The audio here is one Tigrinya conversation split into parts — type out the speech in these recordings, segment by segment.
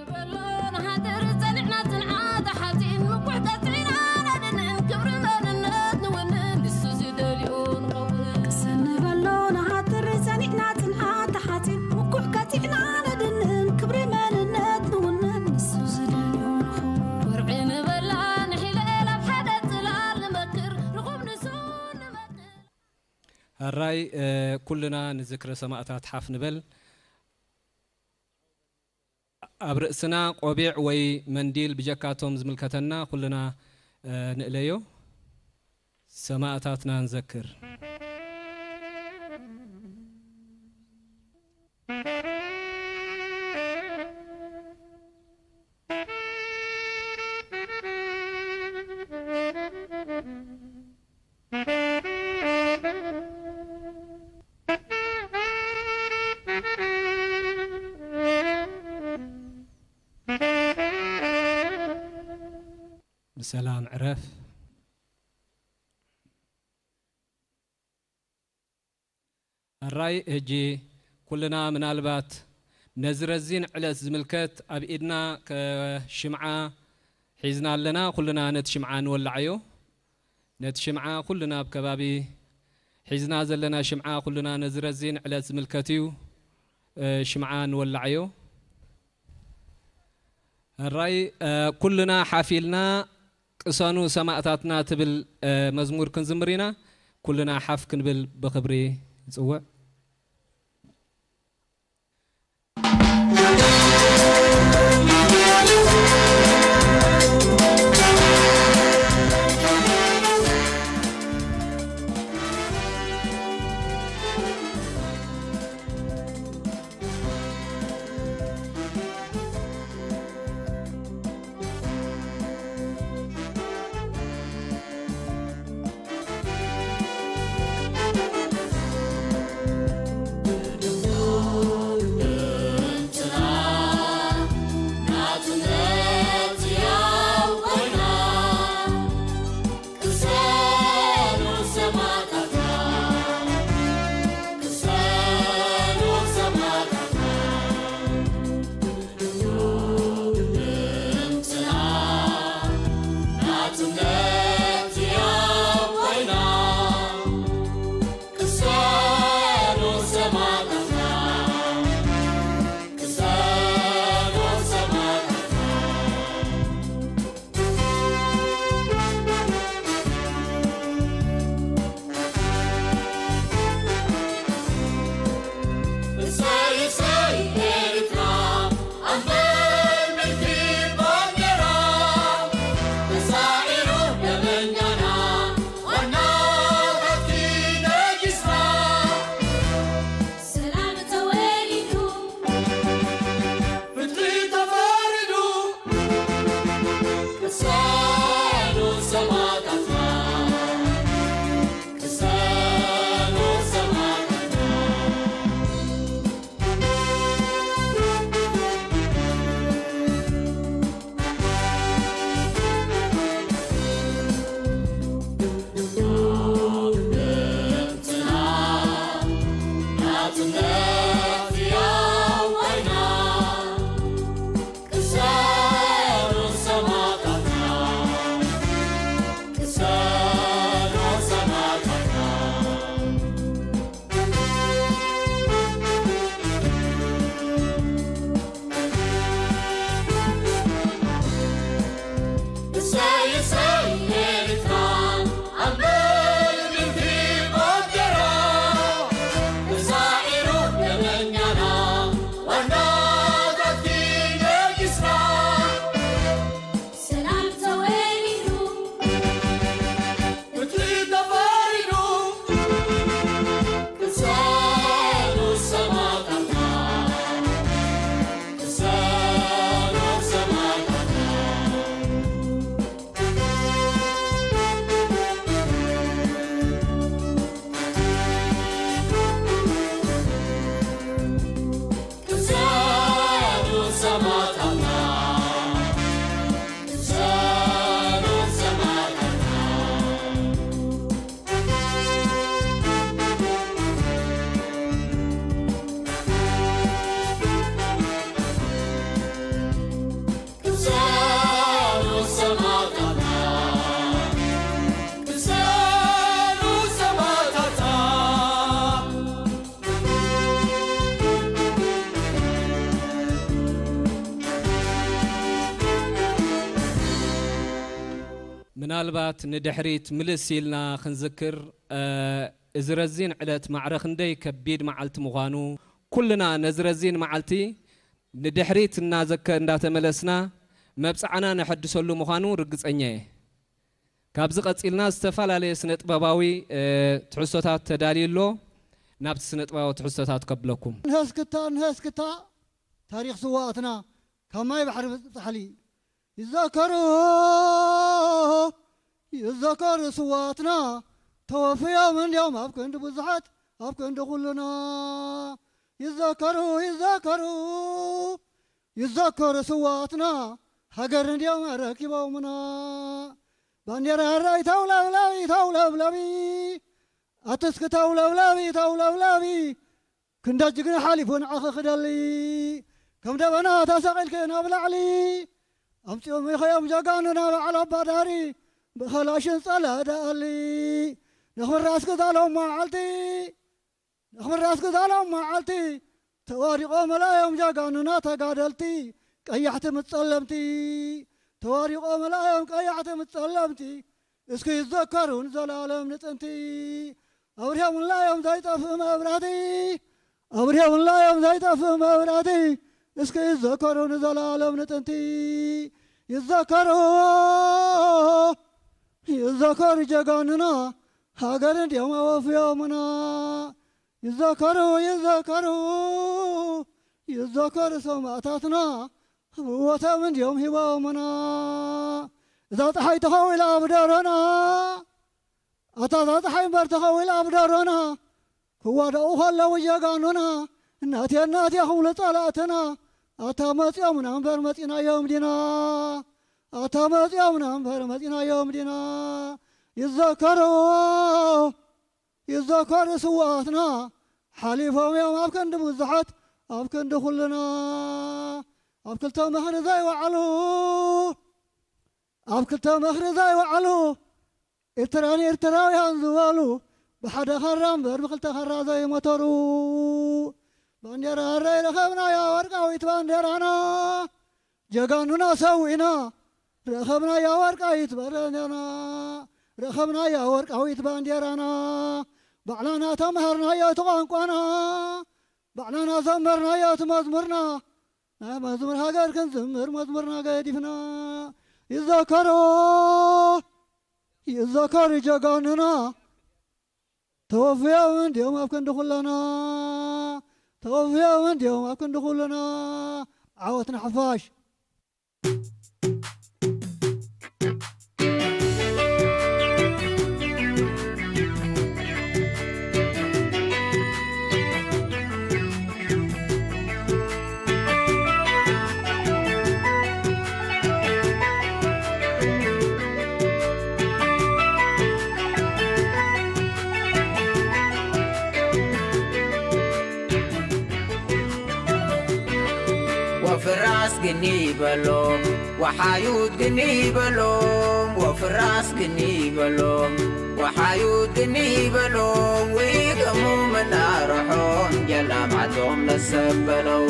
በሎ ንሓድር ጸኒዕና ጽንዓት ሓጺን ምኩሕ ቀጽዒና ነድንን ክብሪ መንነት ንውንን ንሱ ዝደልዮ ንኸውን። ቅሰን በሎ ንሓድር ጸኒዕና ጽንዓት ሓጺን ምኩሕ ቀጽዒና ነድንን ክብሪ መንነት ንውንን ንሱ ዝደልዮ ንኸውን። ወርዒ ንበላ ንሒለል ኣብ ሓደ ጽላል ንመክር ርኹብ ንሱ ንመክር። ሕራይ ኩልና ንዝክረ ሰማእታት ሓፍ ንበል። ኣብ ርእስና ቆቢዕ ወይ መንዲል ብጀካቶም ዝምልከተና ኩልና ንእለዮ። ሰማእታትና ንዘክር። ብሰላም ዕረፍ። ሕራይ ሕጂ ኩልና ምናልባት ነዚ ረዚን ዕለት ዝምልከት ኣብ ኢድና ከ-፣ ሽምዓ ሒዝና ኣለና። ኩልና ነቲ ሽምዓ ንወላዓዮ። ነቲ ሽምዓ ኩልና ኣብ ከባቢ ሒዝና ዘለና ሽምዓ ኩልና ነዚ ረዚን ዕለት ዝምልከት እዩ። እ፣ ሽምዓ ንወላዓዮ። ሕራይ፣ እ፣ ኩልና ሓፊልና ቅሰኑ ሰማእታትና ትብል፣ እ፣ መዝሙር ክንዝምር ኢና። ኩልና ሓፍ ክንብል ብኽብሪ ይጽውዕ። ሰላም ተወሊዱ፣ ፍትሒ ተፈሪዱ፣ ቅሰኑ ሰማእታትና፣ ቅሰኑ ሰማእታትና። ሰላም ተወሊዱ፣ ፍትሒ ተፈሪዱ፣ ቅሰኑ ሰማእታትና፣ ቅሰኑ ሰማእታትና። ምናልባት ንድሕሪት ምልስ ኢልና ክንዝክር፣ እ፣ እዚ ረዚን ዕለት ማዕረ ክንደይ ከቢድ መዓልቲ ምዃኑ፣ ኩልና ነዚ ረዚን መዓልቲ ንድሕሪት እናዘከ-፣ እንዳተመለስና መብጽዓና ነሐድሰሉ ምዃኑ ርግጸኛ እየ። ካብዚ ቀጺልና ዝተፈላለየ ስነ ጥበባዊ፣ እ፣ ትሕዝቶታት ተዳልዩ ኣሎ። ናብቲ ስነ ጥበባዊ ትሕዝቶታት ከብለኩም። ንሀስክታ፣ ንሀስክታ ታሪኽ ስዋኣትና ካብ ማይ ባሕሪ ጻሕሊ ይዘከሩ፣ ይዘከሩ ስዋትና ተወፍዮም እንዲዮም ኣብ ክንዲ ብዙሓት ኣብ ክንዲ ኩልና። ይዘከሩ፣ ይዘከሩ፣ ይዘከሩ ስዋትና ሃገር እንዲዮም ኣረኪቦምና። ባንዴራ ራይ ተውለብለቢ፣ ተውለብለቢ፣ ኣትስኪ ተውለብለቢ፣ ተውለብለቢ፣ ክንደ ጅግና ሓሊፉ ንዓኺ ክደሊ፣ ከም ደበና ተሰቒልኪ ናብ ላዕሊ፣ ኣምጺኦም ኢኸዮም ጀጋኑና በዓል ኣባዳሪ፣ ብኸላሽን ጸለደ ኣሊ። ነኽብር ራስኪ ዛሎም መዓልቲ፣ ነኽብር ራስኪ ዛሎም መዓልቲ፣ ተዋዲቖም መላዮም ጀጋኑና ተጋደልቲ፣ ቀያሕቲ ምጸለምቲ፣ ተዋዲቖም መላዮም ቀያሕቲ ምጸለምቲ፣ እስኪ ይዘከሩ ንዘላለም ንጥንቲ። ኣብርሆምላ እዮም ዘይጠፍእ መብራህቲ፣ ኣብርሆምላ እዮም ዘይጠፍእ መብራህቲ። እስኪ ይዘከሩ ንዘላለም ንጥንቲ። ይዘከሩ፣ ይዘከሩ ጀጋኑና፣ ሃገር እንዲዮም ኣወፍዮምና። ይዘከሩ፣ ይዘከሩ፣ ይዘከሩ ሰማእታትና፣ ህይወቶም እንዲዮም ሂቦምና። እዛ ፀሓይ ተኸዊላ ኣብ ደሮና፣ ኣታ እዛ ፀሓይ እምበር ተኸዊላ ኣብ ደሮና፣ ክዋደቑ ከለዉ ጀጋኑና፣ እናቴ እናቴ ክብሉ ጸላእትና፣ ኣታ መጺኦምና እምበር መጺናዮም ዲና? ኣታ መጺኦምና እምበር መጺናዮም ዲና? ይዘከሩ፣ ይዘከሩ ስውኣትና፣ ሓሊፎም እዮም ኣብ ክንዲ ብዙሓት፣ ኣብ ክንዲ ኩልና። ኣብ ክልተ ምኽሪ ዘይወዓሉ፣ ኣብ ክልተ ምኽሪ ዘይወዓሉ፣ ኤርትራን ኤርትራውያን ዝበሉ፣ ብሓደ ካራ እምበር ብክልተ ካራ ዘይመተሩ። ባንዴራ ረይ ረኸብናያ ወርቃዊት ባንዴራና፣ ጀጋኑና ሰዊእና፣ ረኸብናያ ወርቃዊት ባንዴራና፣ ረኸብናያ ወርቃዊት ባንዴራና። ባዕላና ተማሃርናዮ እቲ ቋንቋና፣ ባዕላና ዘመርናዮ እቲ መዝሙርና። ናይ መዝሙር ሃገር ክንዝምር መዝሙርና ገዲፍና። ይዘከሩ፣ ይዘከሩ ጀጋኑና፣ ተወፍዮም እንዲዮም ኣብ ክንዲ ኩልና፣ ተወፍዮም እንዲዮም ኣብ ክንዲ ኩልና። ዓወት ንሓፋሽ። ወፍራስ ግኒ በሎም፣ ወሓዩት ግኒ በሎም፣ ወፍራስ ግኒ በሎም፣ ወሓዩት ግኒ በሎም፣ ውይገሙ መናርሖም፣ ጀላማቶም ለሰበለው።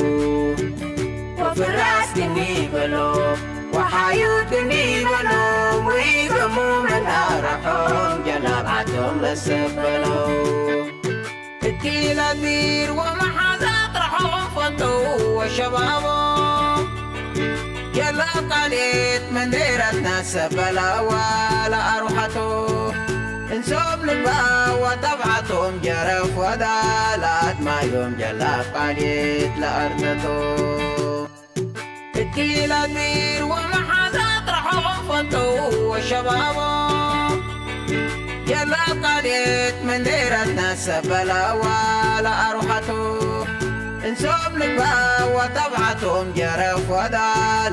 ወፍራስ ግኒ በሎም፣ ወሓዩት ግኒ በሎም፣ ውይገሙ መናርሖም፣ ጀላማቶም ለሰበለው። እኪላቲር ወመሓዛ ጥርሖም ፈተው ወሸባቦ። የላ ቃሌት መንዴራትና ሰበላዋ ለኣርሓቶ። እንሶብ ልባ ወጠብዓቶም ጀረፍ ወዳ ለኣድማዮም ጀላ ቃሌት ለኣርነቶ። እኪላቲር ወመሓዛ ጥርሖም ፈተው ወሸባቦ። የላ ቃሌት መንዴራትና ሰበላዋ ለኣርሓቶ። እንሶም ልባ ወጠብዓቶም ጀረፍ ወዳ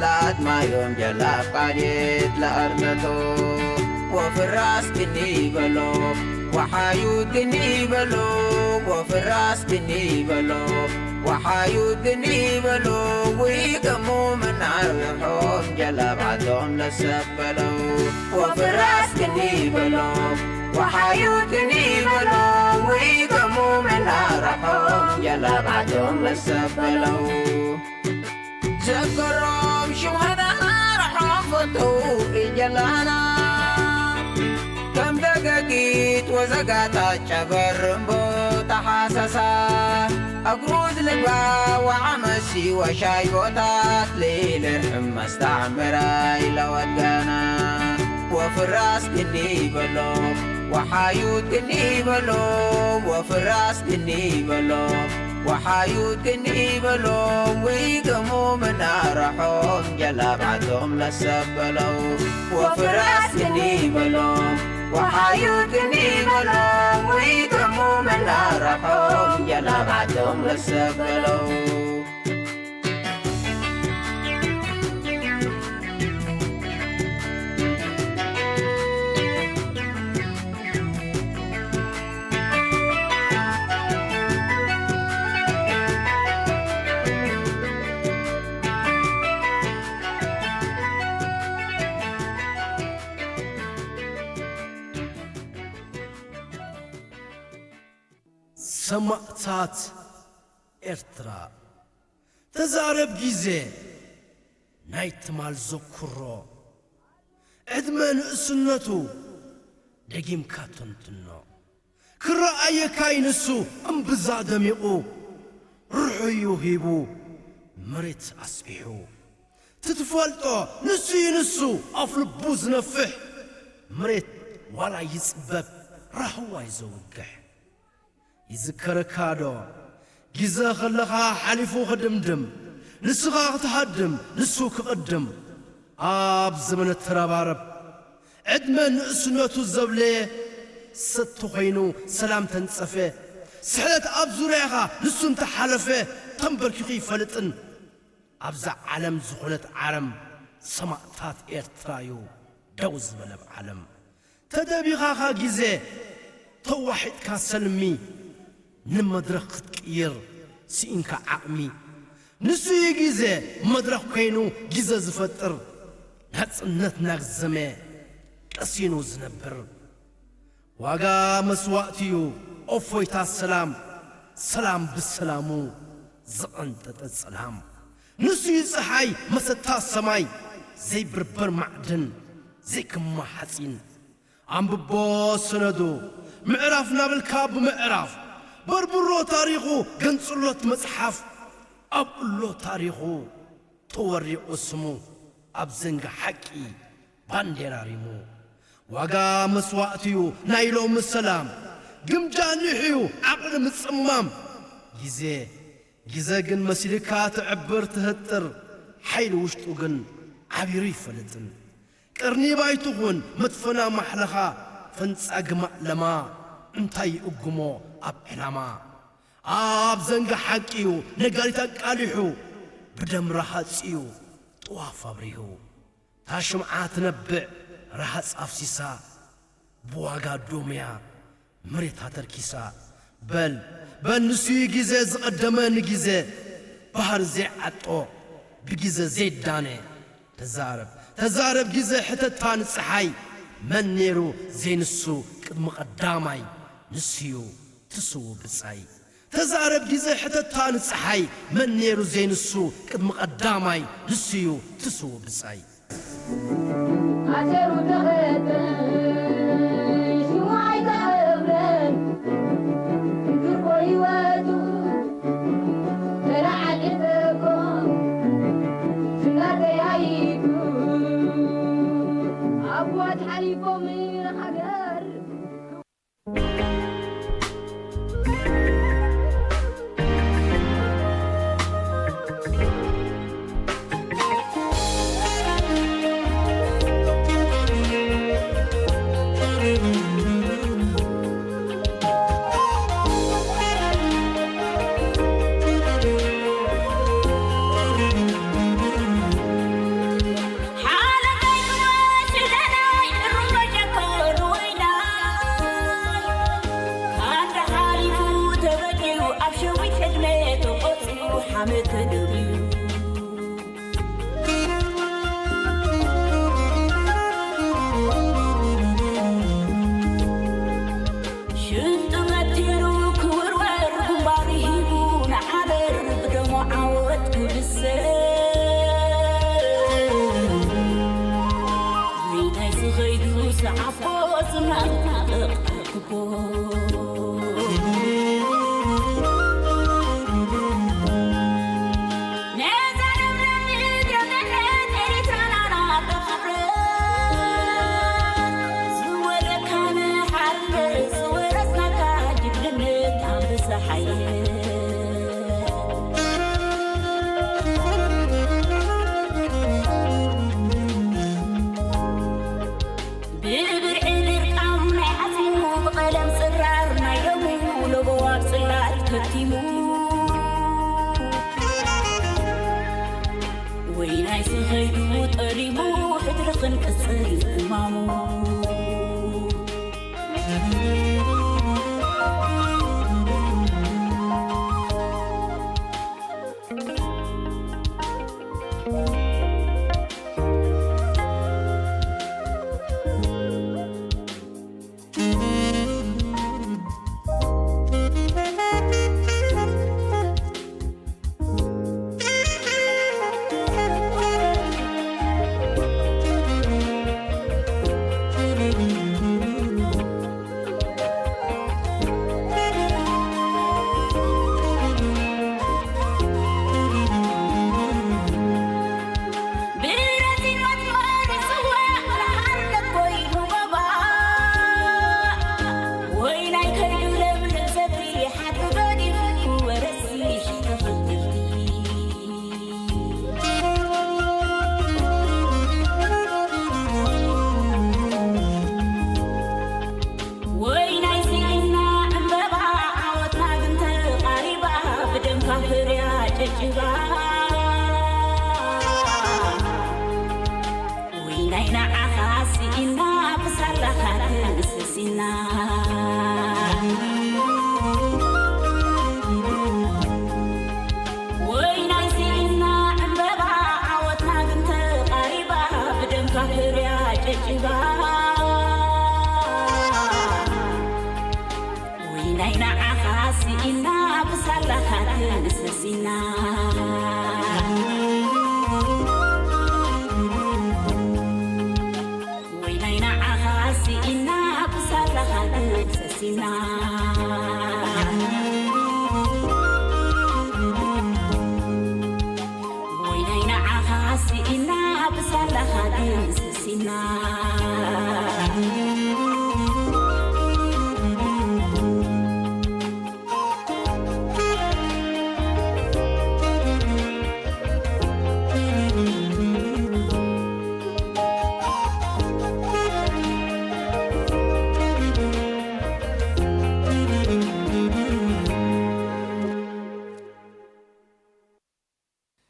ለኣድማዮም ጀላ ቃሌት ለኣርነቶ። ወፍራስ ግኒ በሎ፣ ወሓዩት ግኒ በሎ፣ ወፍራስ ግኒ በሎ፣ ወሓዩት ግኒ በሎ፣ ውይገሙ መናርሖም ጀላብዓቶም ለሰበለው። ወፍራስ ግኒ በሎ፣ ወሓዩት ግኒ በሎ፣ ውይገሙ መናርሖም ጀላብዓቶም ለሰበለው። ዘከሮም ሽውሃዳ ርሖም ፈተው እጀላና። ዘጋታ ጨበርምቦ ተሓሰሳ፣ ኣግሩዝ ልባ ወዓመሲ ወሻይ ቦታት፣ ለይልርሕም መስተዕምራይ ለወት ገና። ወፍራስ ግኒ በሎ፣ ወሓዩት ግኒ በሎ፣ ወፍራስ ግኒ በሎ፣ ወሓዩት ግኒ በሎ፣ ውይገሙ መናረሖም ጀላብዓቶም ለሰበለው። ወፍራስ ግኒ በሎ፣ ወሓዩት ግኒ በሎ፣ ውይገሙ መናረሖም ጀላብዓቶም ለሰበለው። ሰማእታት ኤርትራ፣ ተዛረብ ግዜ ናይ ትማል ዘኩሮ፣ ዕድመ ንእስነቱ ደጊምካ ተንትኖ። ክረኣየካይ ንሱ እምብዛ ደሚቑ፣ ርሑዩ ሂቡ መሬት ኣስቢሑ። ትትፈልጦ ንሱ እዩ ንሱ ኣፍ ልቡ ዝነፍሕ፣ መሬት ዋላ ይጽበብ ራህዋይ ዘውግሕ። ይዝከረካ ዶ ግዜ ከለኻ ሓሊፉ ክድምድም፣ ንስኻ ክትሃድም ንሱ ክቕድም፣ ኣብ ዘመነ ተረባረብ ዕድመ ንእስነቱ ዘብለየ፣ ሰቲ ኾይኑ ሰላም ተንጸፈ፣ ስሕለት ኣብ ዙርያኻ ንሱ እንተሓለፈ፣ ተንበርኪኹ ይፈልጥን ኣብዛ ዓለም ዝኾነት ዓረም ሰማእታት ኤርትራዩ ደው ዝበለ ብ ዓለም። ተደቢኻኻ ግዜ ተዋሒጥካ ሰልሚ ንመድረኽ ክትቅይር ስኢንካ ዓቕሚ። ንሱ እዩ ግዜ መድረኽ ኮይኑ ግዜ ዝፈጥር ናጽነት ናግዘመ ቀሲኑ ዝነብር። ዋጋ መስዋእቲ'ዩ እፎይታ ሰላም፣ ሰላም ብሰላሙ ዝቐንጠጠ ጸላም። ንሱ'ዩ ጸሓይ መሰታ ሰማይ፣ ዘይብርበር ማዕድን፣ ዘይክማ ሓጺን። ኣንብቦ ሰነዱ፣ ምዕራፍ ናበልካ ብምዕራፍ፣ በርብሮ ታሪኹ፣ ገንጽሎት መጽሓፍ፣ ኣብሎ ታሪኹ፣ ተወሪቑ ስሙ ኣብ ዘንጊ ሓቂ ባንዴራ ሪሙ። ዋጋ መስዋእቲ'ዩ ናይ ሎሚ ሰላም፣ ግምጃ ኒሕ'ዩ ዓቕሊ ምጽማም። ግዜ፣ ግዜ ግን መሲልካ ትዕብር ትህጥር፣ ሓይሊ ውሽጡ ግን ዓቢሩ ይፈልጥን። ቀርኒ ባይትኹን መድፈና ማሕለኻ፣ ፈንጻ ግማእ ለማ እንታይ ይእጉሞ ኣብ ዕላማ። ኣብ ዘንጊ ሓቂ'ዩ ነጋሪት ኣቃሊሑ፣ ብደም ረሃጺ'ዩ ጥዋፍ ኣብሪሁ። እታ ሽምዓ ትነብዕ ረሃጽ ኣፍሲሳ፣ ብዋጋ ዶምያ መሬታ ተርኪሳ። በል፣ በል ንሱ'ዩ ግዜ ዝቐደመ ንግዜ፣ ባህር ዘይዓጦ ብግዜ ዘይዳነ። ተዛረብ፣ ተዛረብ ግዜ ሕተታ ንጸሓይ፣ መን ነይሩ ዘይንሱ ቅድሚ ቀዳማይ ንሱ'ዩ ትስዉ ብጻይ። ተዛረብ ግዜ ሕተታ ንጸሓይ፣ መን ነይሩ ዘይንሱ ቅድሚ ቀዳማይ ንሱ'ዩ ትስዉ ብጻይ። ኣሰሩ ተኸተን ሽሙ ኣይተቐብረን፣ እንክርኮ ህይወቱ ተረዓሊተኮ ስንጋር ተያይቱ ኣቦት ሓሊፎም ንሃገር። ከይዱ ጠሊሙ ሕድሪ ክንቅጽል እማሙ። ወይ ናይ ስኢና ዕምበባ ዓወትና ግን ተቓሪባ ብደምካ ፍርያ ጨጭባ። ወይ ናይ ንዓኻ ስኢና ብሳላኻ ተንስሲና። ወይ ናይ ስኢና ዕምበባ ዓወትና ግን ተቓሪባ ብደምካ ፍርያ ጨጭባ። ወይ ናይ ንዓኻ ስኢና ብሳላኻ ተንሰሲና። ወይ ናይ ንዓኻ ስኢና ብሳላኻ ተንሰሲና። ወይ ናይ ንዓኻ ስኢና ብሳላኻ ተንሰሲና።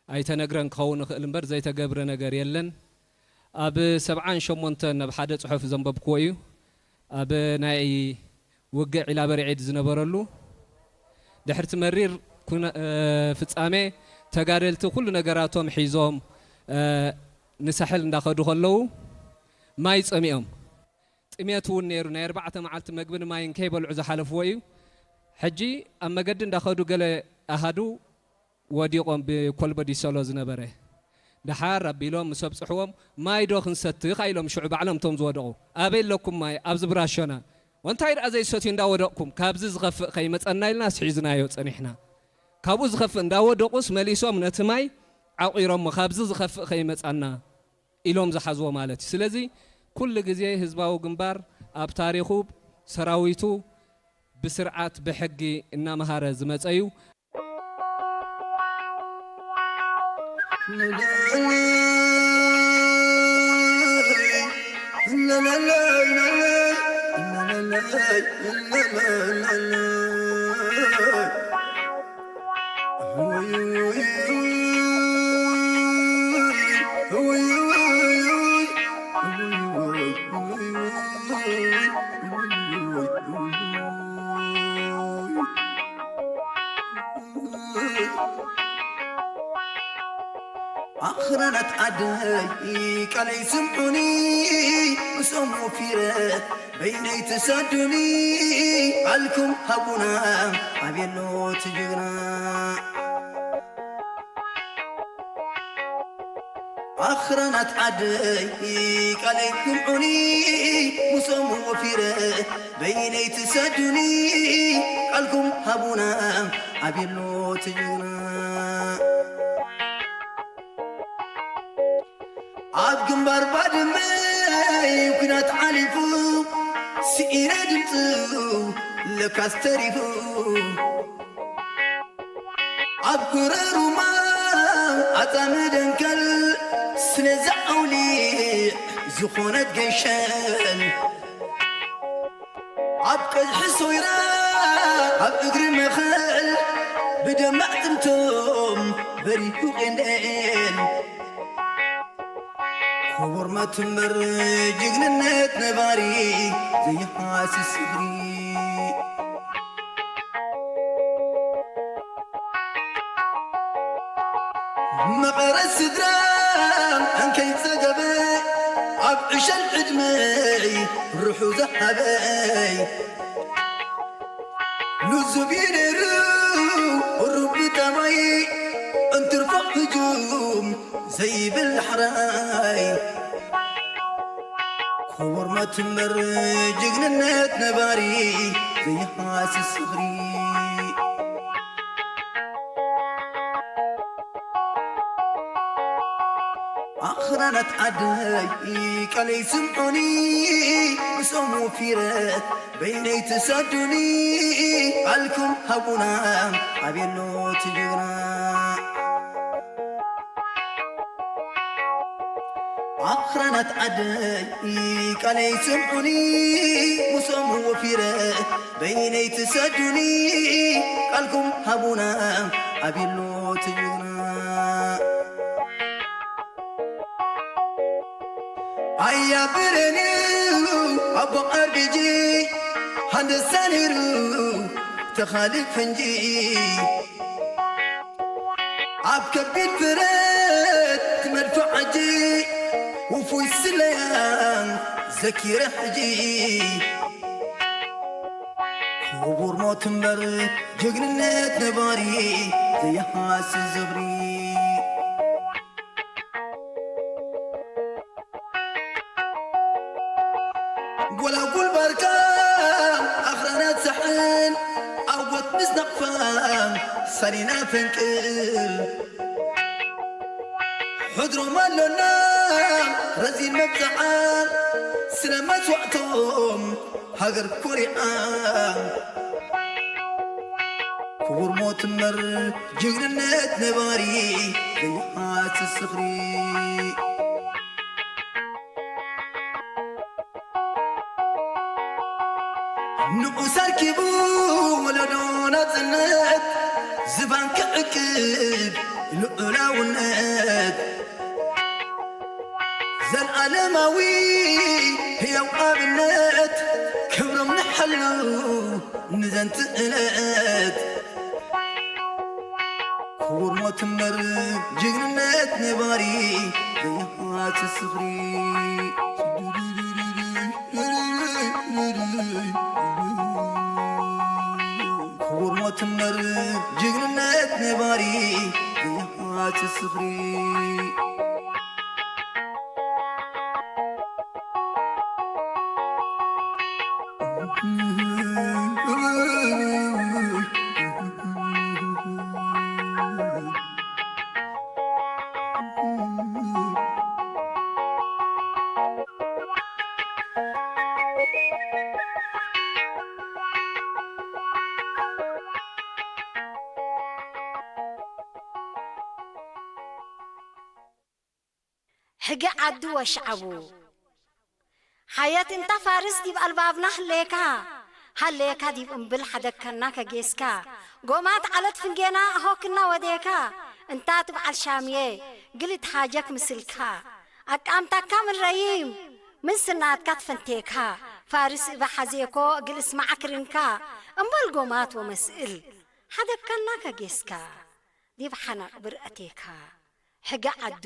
ኣይተነግረን ክኸውን ይኽእል እምበር ዘይተገብረ ነገር የለን። ኣብ ሰብዓን ሸሞንተን ኣብ ሓደ ጽሑፍ ዘንበብክዎ እዩ። ኣብ ናይ ውግዕ ኢላበርዒድ ዝነበረሉ፣ ድሕርቲ መሪር ኩነ-፣ እ፣ ፍጻሜ፣ ተጋደልቲ ኩሉ ነገራቶም ሒዞም፣ እ፣ ንሳሕል እንዳኸዱ ከለዉ ማይ ጸሚኦም። ጥሜት እውን ነይሩ። ናይ ኣርባዕተ መዓልቲ መግብን ማይን ከይበልዑ ዝሓለፍዎ እዩ። ሕጂ ኣብ መገዲ እንዳኸዱ ገለ ኣሃዱ ወዲቖም ብኮልበዲ ሰሎ ዝነበረ። ደሓር ኣቢሎም ምስ ኣብጽሕዎም፣ "ማይ ዶ ክንሰቲ?" ኢሎም ሽዑ ባዕሎም እቶም ዝወደቑ። "ኣበይ ኣለኩም ማይ?" "ኣብዚ ብራሾና።" "ወንታይ ደኣ ዘይሰትዩ እንዳወደቕኩም?" "ካብዚ ዝኸፍእ ከይመጸና ኢልና ኣስሒዝናዮ ጸኒሕና። ካብኡ ዝኸፍእ እንዳወደቑስ መሊሶም ነቲ ማይ ዓቑሮሞ፣ ካብዚ ዝኸፍእ ከይመጻና ኢሎም ዝሓዝዎ ማለት እዩ። ስለዚ ኩሉ ግዜ ህዝባዊ ግንባር ኣብ ታሪኹ ሰራዊቱ ብስርዓት ብሕጊ እናመሃረ ዝመጸ እዩ። ኣኽራናት ዓደይ ቃለይ ስምዑኒ፣ ምስኦም ወፊረ በይነይ ትሰዱኒ፣ ቃልኩም ሃቡና ኣቤሎ ትጅግና። ኣኽራናት ዓደይ ቃለይ ስምዑኒ፣ ምስኦም ወፊረ በይነይ ትሰዱኒ፣ ቃልኩም ሃቡና ኣቤሎ ትጅግና። ኣብ ግንባር ባድመ ኲናት ሓሊፉ፣ ስኢነ ድምፁ ለካስ ተሪፉ። ኣብ ጉረሩማ ኣጻሚ ደንከል፣ ስለዚ ኣውሊዕ ዝኾነት ገንሸል። ኣብ ቀዝሒ ሶይራ ኣብ እግሪ መኸል፣ ብደም ኣዕጽምቶም በሪሁ ቄንደል። ክቡር መትምር ጅግንነት ነባሪ ዘይሃስስ ዝኽሪ። መቐረት ስድራ እንከይጸገበ ኣብ ዕሸል ዕድመይ ርሑ ዝሃበይ። ልዙብ እዩ ነይሩ ቁሩብ ብጠባይ፣ እንትርፎ ህጁም ዘይብል ዳሕራይ። ክቡር መትምር ጅግንነት ነባሪ ዘይሃስስ ዝኽሪ። ኣኽራናት ዓደይ ቃለይ ስምዑኒ፣ ምስኦም ወፊረ በይነይ ትሰዱኒ፣ ቃልኩም ሃቡና ኣቤሎ ትጅግና። ኣኽራናት ዓደይ ቃለይ ስምዑኒ፣ ምስኦም ወፊረ በይነይ ትሰዱኒ፣ ቃልኩም ሃቡና ኣቤሎ ትጅግና። ኣያ ብረንዩ ኣቦ ኣርቢጂ ሃንደሳ ነይሩ ተኻሊ ፈንጂ። ኣብ ከቢድ ብረት ትመድፎ ዓጂ ውፉይ ስለያ ዘኪረ ሕጂ። ክቡር ሞት እምበር ጅግንነት ነባሪ ዘይሃስስ ዝኽሪ። ጎላጉል ባርካ ኣኽራናት ሳሕል ዓወት ምስ ናቕፋ ሰሪና ፈንቅል። ሕድሮም ኣሎና ረዚን መብጽዓ ስለ መስዋእቶም ሃገር ኮሪዓ። ክቡር ሞት እምበር ጅግንነት ነባሪ ዘይሃስስ ዝኽሪ። ንዑስ ኣርኪቡ ወለዶ ናጽነት ዝባን ክዕቅብ ልዑላውነት ዘልኣለማዊ ህያው ኣብነት ክብሮም ንሓሉ ንዘንቲ ዕለት። ክቡር ሞት እምበር ጅግንነት ነባሪ ዘይሃስስ ዝኽሪ። ክቡር ሞት እምበር ጅግንነት ነባሪ ዘይሃስስ ዝኽሪ። ሕጊ ዓዲ ወሽዓቡ። ሓየት እንታ ፋርስ ዲብ ኣልባብና ህሌካ፣ ሃሌካ ዲብ እምብል ሓደግከና ከጌስካ። ጎማት ዓለት ፍንጌና ኣሆክና ወዴካ፣ እንታ ትብዓል ሻምየ፣ ግል እትሃጀክ ምስልካ። ኣቃምታካ ምን ረይም፣ ምን ስናትካ ትፈንቴካ። ፋርስ እበ ሓዜኮ፣ ግል እስማዕ ክርንካ። እምበል ጎማት ወመስእል፣ ሓደግከና ከጌስካ። ዲብ ሓናቕ ብር ኣቴካ። ሕገ ዓዱ፣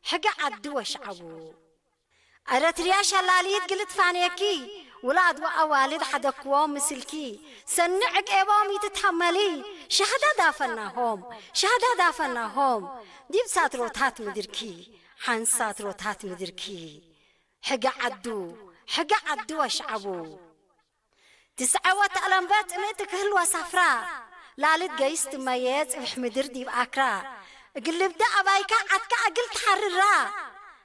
ሕገ ዓዱ ወሽዓቡ። ኤረትርያ ሸላሊት ግልጥፋኔኪ፣ ውላድ ወኣዋልድ ሓደግክዎም ምስልኪ፣ ሰኒ ዕቄቦም ይትትሃመሊ፣ ሸህዳ ዳፈናሆም፣ ሸህዳ ዳፈናሆም፣ ዲብ ሳትሮታት ምድርኪ፣ ሓንሳትሮታት ምድርኪ። ሕገ ዓዱ፣ ሕገ ዓዱ ወሽዓቡ። ትስዐወት ኣለምበት እምእቲ ክህልወ ሳፍራ፣ ላልት ገይስ ትመየ ጽብሕ ምድር ዲብ ኣክራ። እግል ልብደ ኣባይካ ዓትካ እግል ተሓርራ፣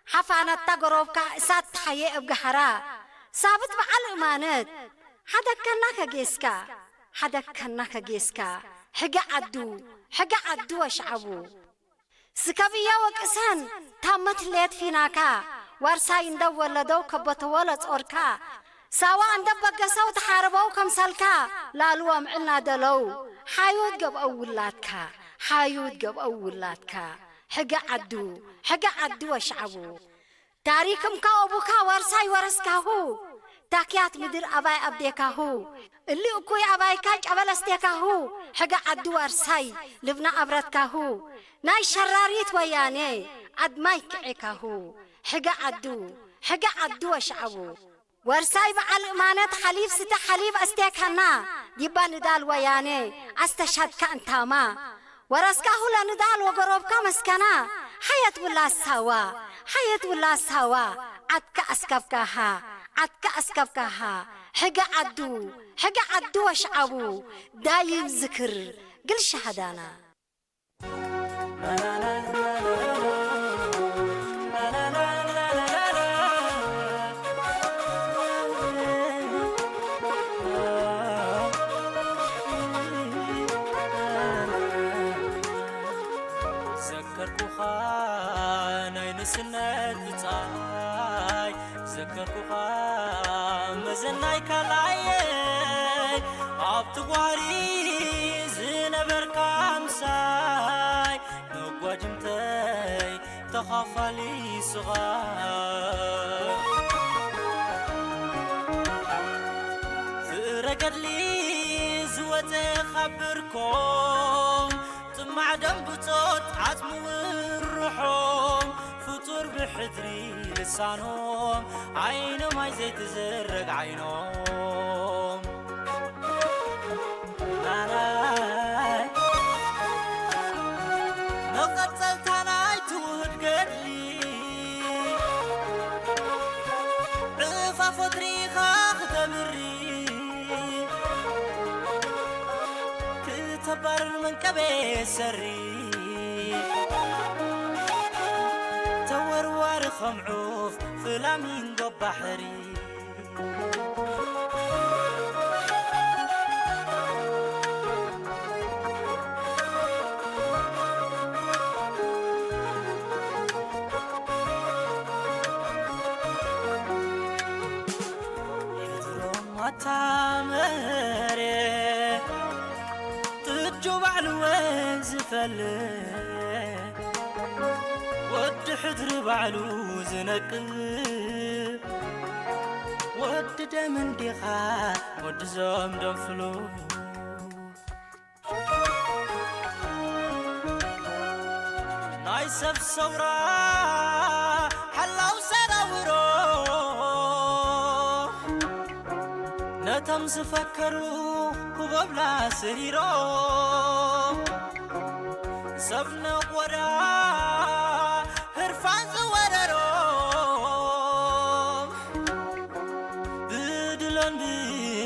ሓፋነታ ገሮብካ እሳት ተሓየ እብ ገሃራ። ሳብት በዓል እማነት፣ ሓደከና ከጌስካ፣ ሓደከና ከጌስካ፣ ሕገ ዓዱ፣ ሕገ ዓዱ ወሽዓቡ። ስከብያ ወቅሰን ታመት ሌት ፊናካ፣ ዋርሳይ እንደ ወለደው ከበተወ ለጾርካ፣ ሳዋ እንደ በገሰው ተሓረበው ከምሰልካ፣ ላሉ ኣምዕል ናደለው፣ ሓዩት ገብአው ውላድካ፣ ሓዩት ገብአው ውላድካ፣ ሕገ ዓዱ፣ ሕገ ዓዱ ወሽዓቡ። ታሪክም ካወቡካ ዋርሳይ ወረስካሁ፣ ታክያት ምድር ኣባይ ኣብዴካሁ፣ እሊ እኩይ ኣባይካ ጨበል ኣስቴካሁ፣ ሕገ ዓዲ ዋርሳይ ልብና ኣብረትካሁ፣ ናይ ሸራሪት ወያኔ ኣድማይ ክዔካሁ፣ ሕገ ዓዱ፣ ሕገ ዓዲ ወሽዓቡ። ወርሳይ በዓል እማነት ሓሊብ ስተ ሓሊብ ኣስቴካና፣ ዲባ ንዳል ወያኔ ኣስተሻድካ እንታማ። ወረስካሁ ለንዳል ወገሮብካ መስከና፣ ሓየት ውላሳዋ፣ ሓየት ውላሳዋ፣ ዓድካ ኣስከብካሃ፣ ዓድካ ኣስከብካሃ፣ ሕገ ዓዱ፣ ሕገ ዓዱ ወሽዓቡ፣ ዳይም ዝክር ግል ሸሃዳና። ዘከርኩኻ ናይ ንስነት ብጻይ፣ ዘከርኩኻ መዘናይ ካላየይ፣ ኣብቲ ጓሪ ዝነበርካ ምሳይ፣ መጓድምተይ ተኻፋሊ ስቓይ። ፍቕረ ገድሊ ዝወጸ ካብ ብርኮም፣ ጥማዕ ደም ብጾት ዓጽሚ ውርሖም፣ ፍጡር ብሕድሪ ልሳኖም፣ ዓይኒ ማይ ዘይትዝረግ ዓይኖም። ናናይ መቐጸልታ ናይ ትውህድ ገድሊ፣ ዕፋፍ ወትሪኻ ክተብሪ፣ ክተባርር መንቀቤ ሰሪ፣ ተወርዋሪ ከም ዑፍ ፍላሚንጎ ባሕሪ። ሕድሮም ኣታ መሬት ጥጁ ባዕሉ ወን ዝፈልጥ፣ ወዲ ሕድሪ ባዕሉ ዝነቅል፣ ወዲ ደም እንዲኻ ወዲ ዞም ደም ፍሉይ። ናይ ሰብ ሰውራ ሓላው ሰራውሮ፣ ነቶም ዝፈከሩ ህቦብላ ስሪሮ፣ ሰብ ነቖዳ ህርፋን ዝወረሮ፣ ብድሎን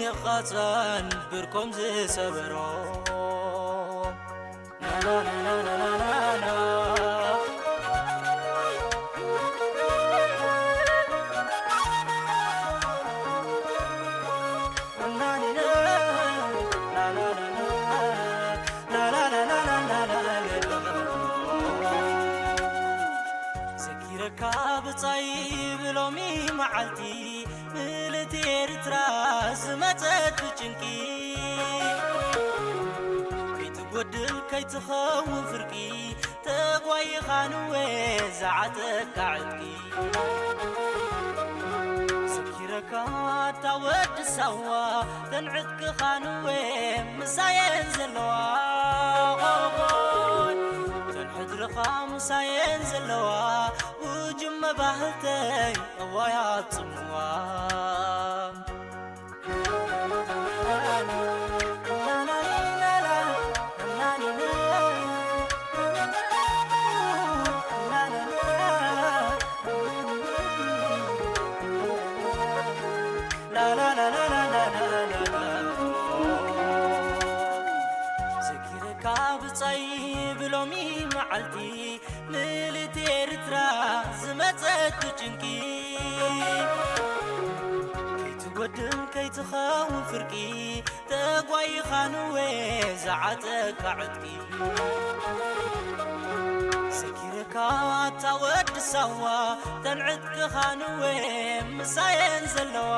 ብቓጻን ብርኮም ዝሰበሮ። ዘኪረካ ብጻይ ብሎሚ መዓልቲ፣ ምልእቲ ኤርትራ ዝመጸት ብጭንቂ፣ ከይትጎድል ከይትኸውን ፍርቂ፣ ተጓይኻ ንወ ዝዓጠካ ዕጥቂ። ዘኪረካ ኣታ ወዲ ሳዋ፣ ተን ዕጥቅኻ ንወ ምሳየን ዘለዋ። ተን ሕድርኻ ምሳየን ዘለዋ፣ ጉጅመ ባህልተይ እዋይ ኣብ ጽምዋ። ዘኪረካ ብጻይ ብሎሚ መዓልቲ፣ ምልእቲ ኤርትራ ዝመጸት ብጭንቂ፣ ከይትጎድል ከይትኸውን ፍርቂ፣ ተጓይኻ ንወ ዝዓጠካ ዕጥቂ። ዘኪረካ ኣታ ወዲ ሳዋ፣ ተን ዕጥቅኻ ንወ ምሳየን ዘለዋ።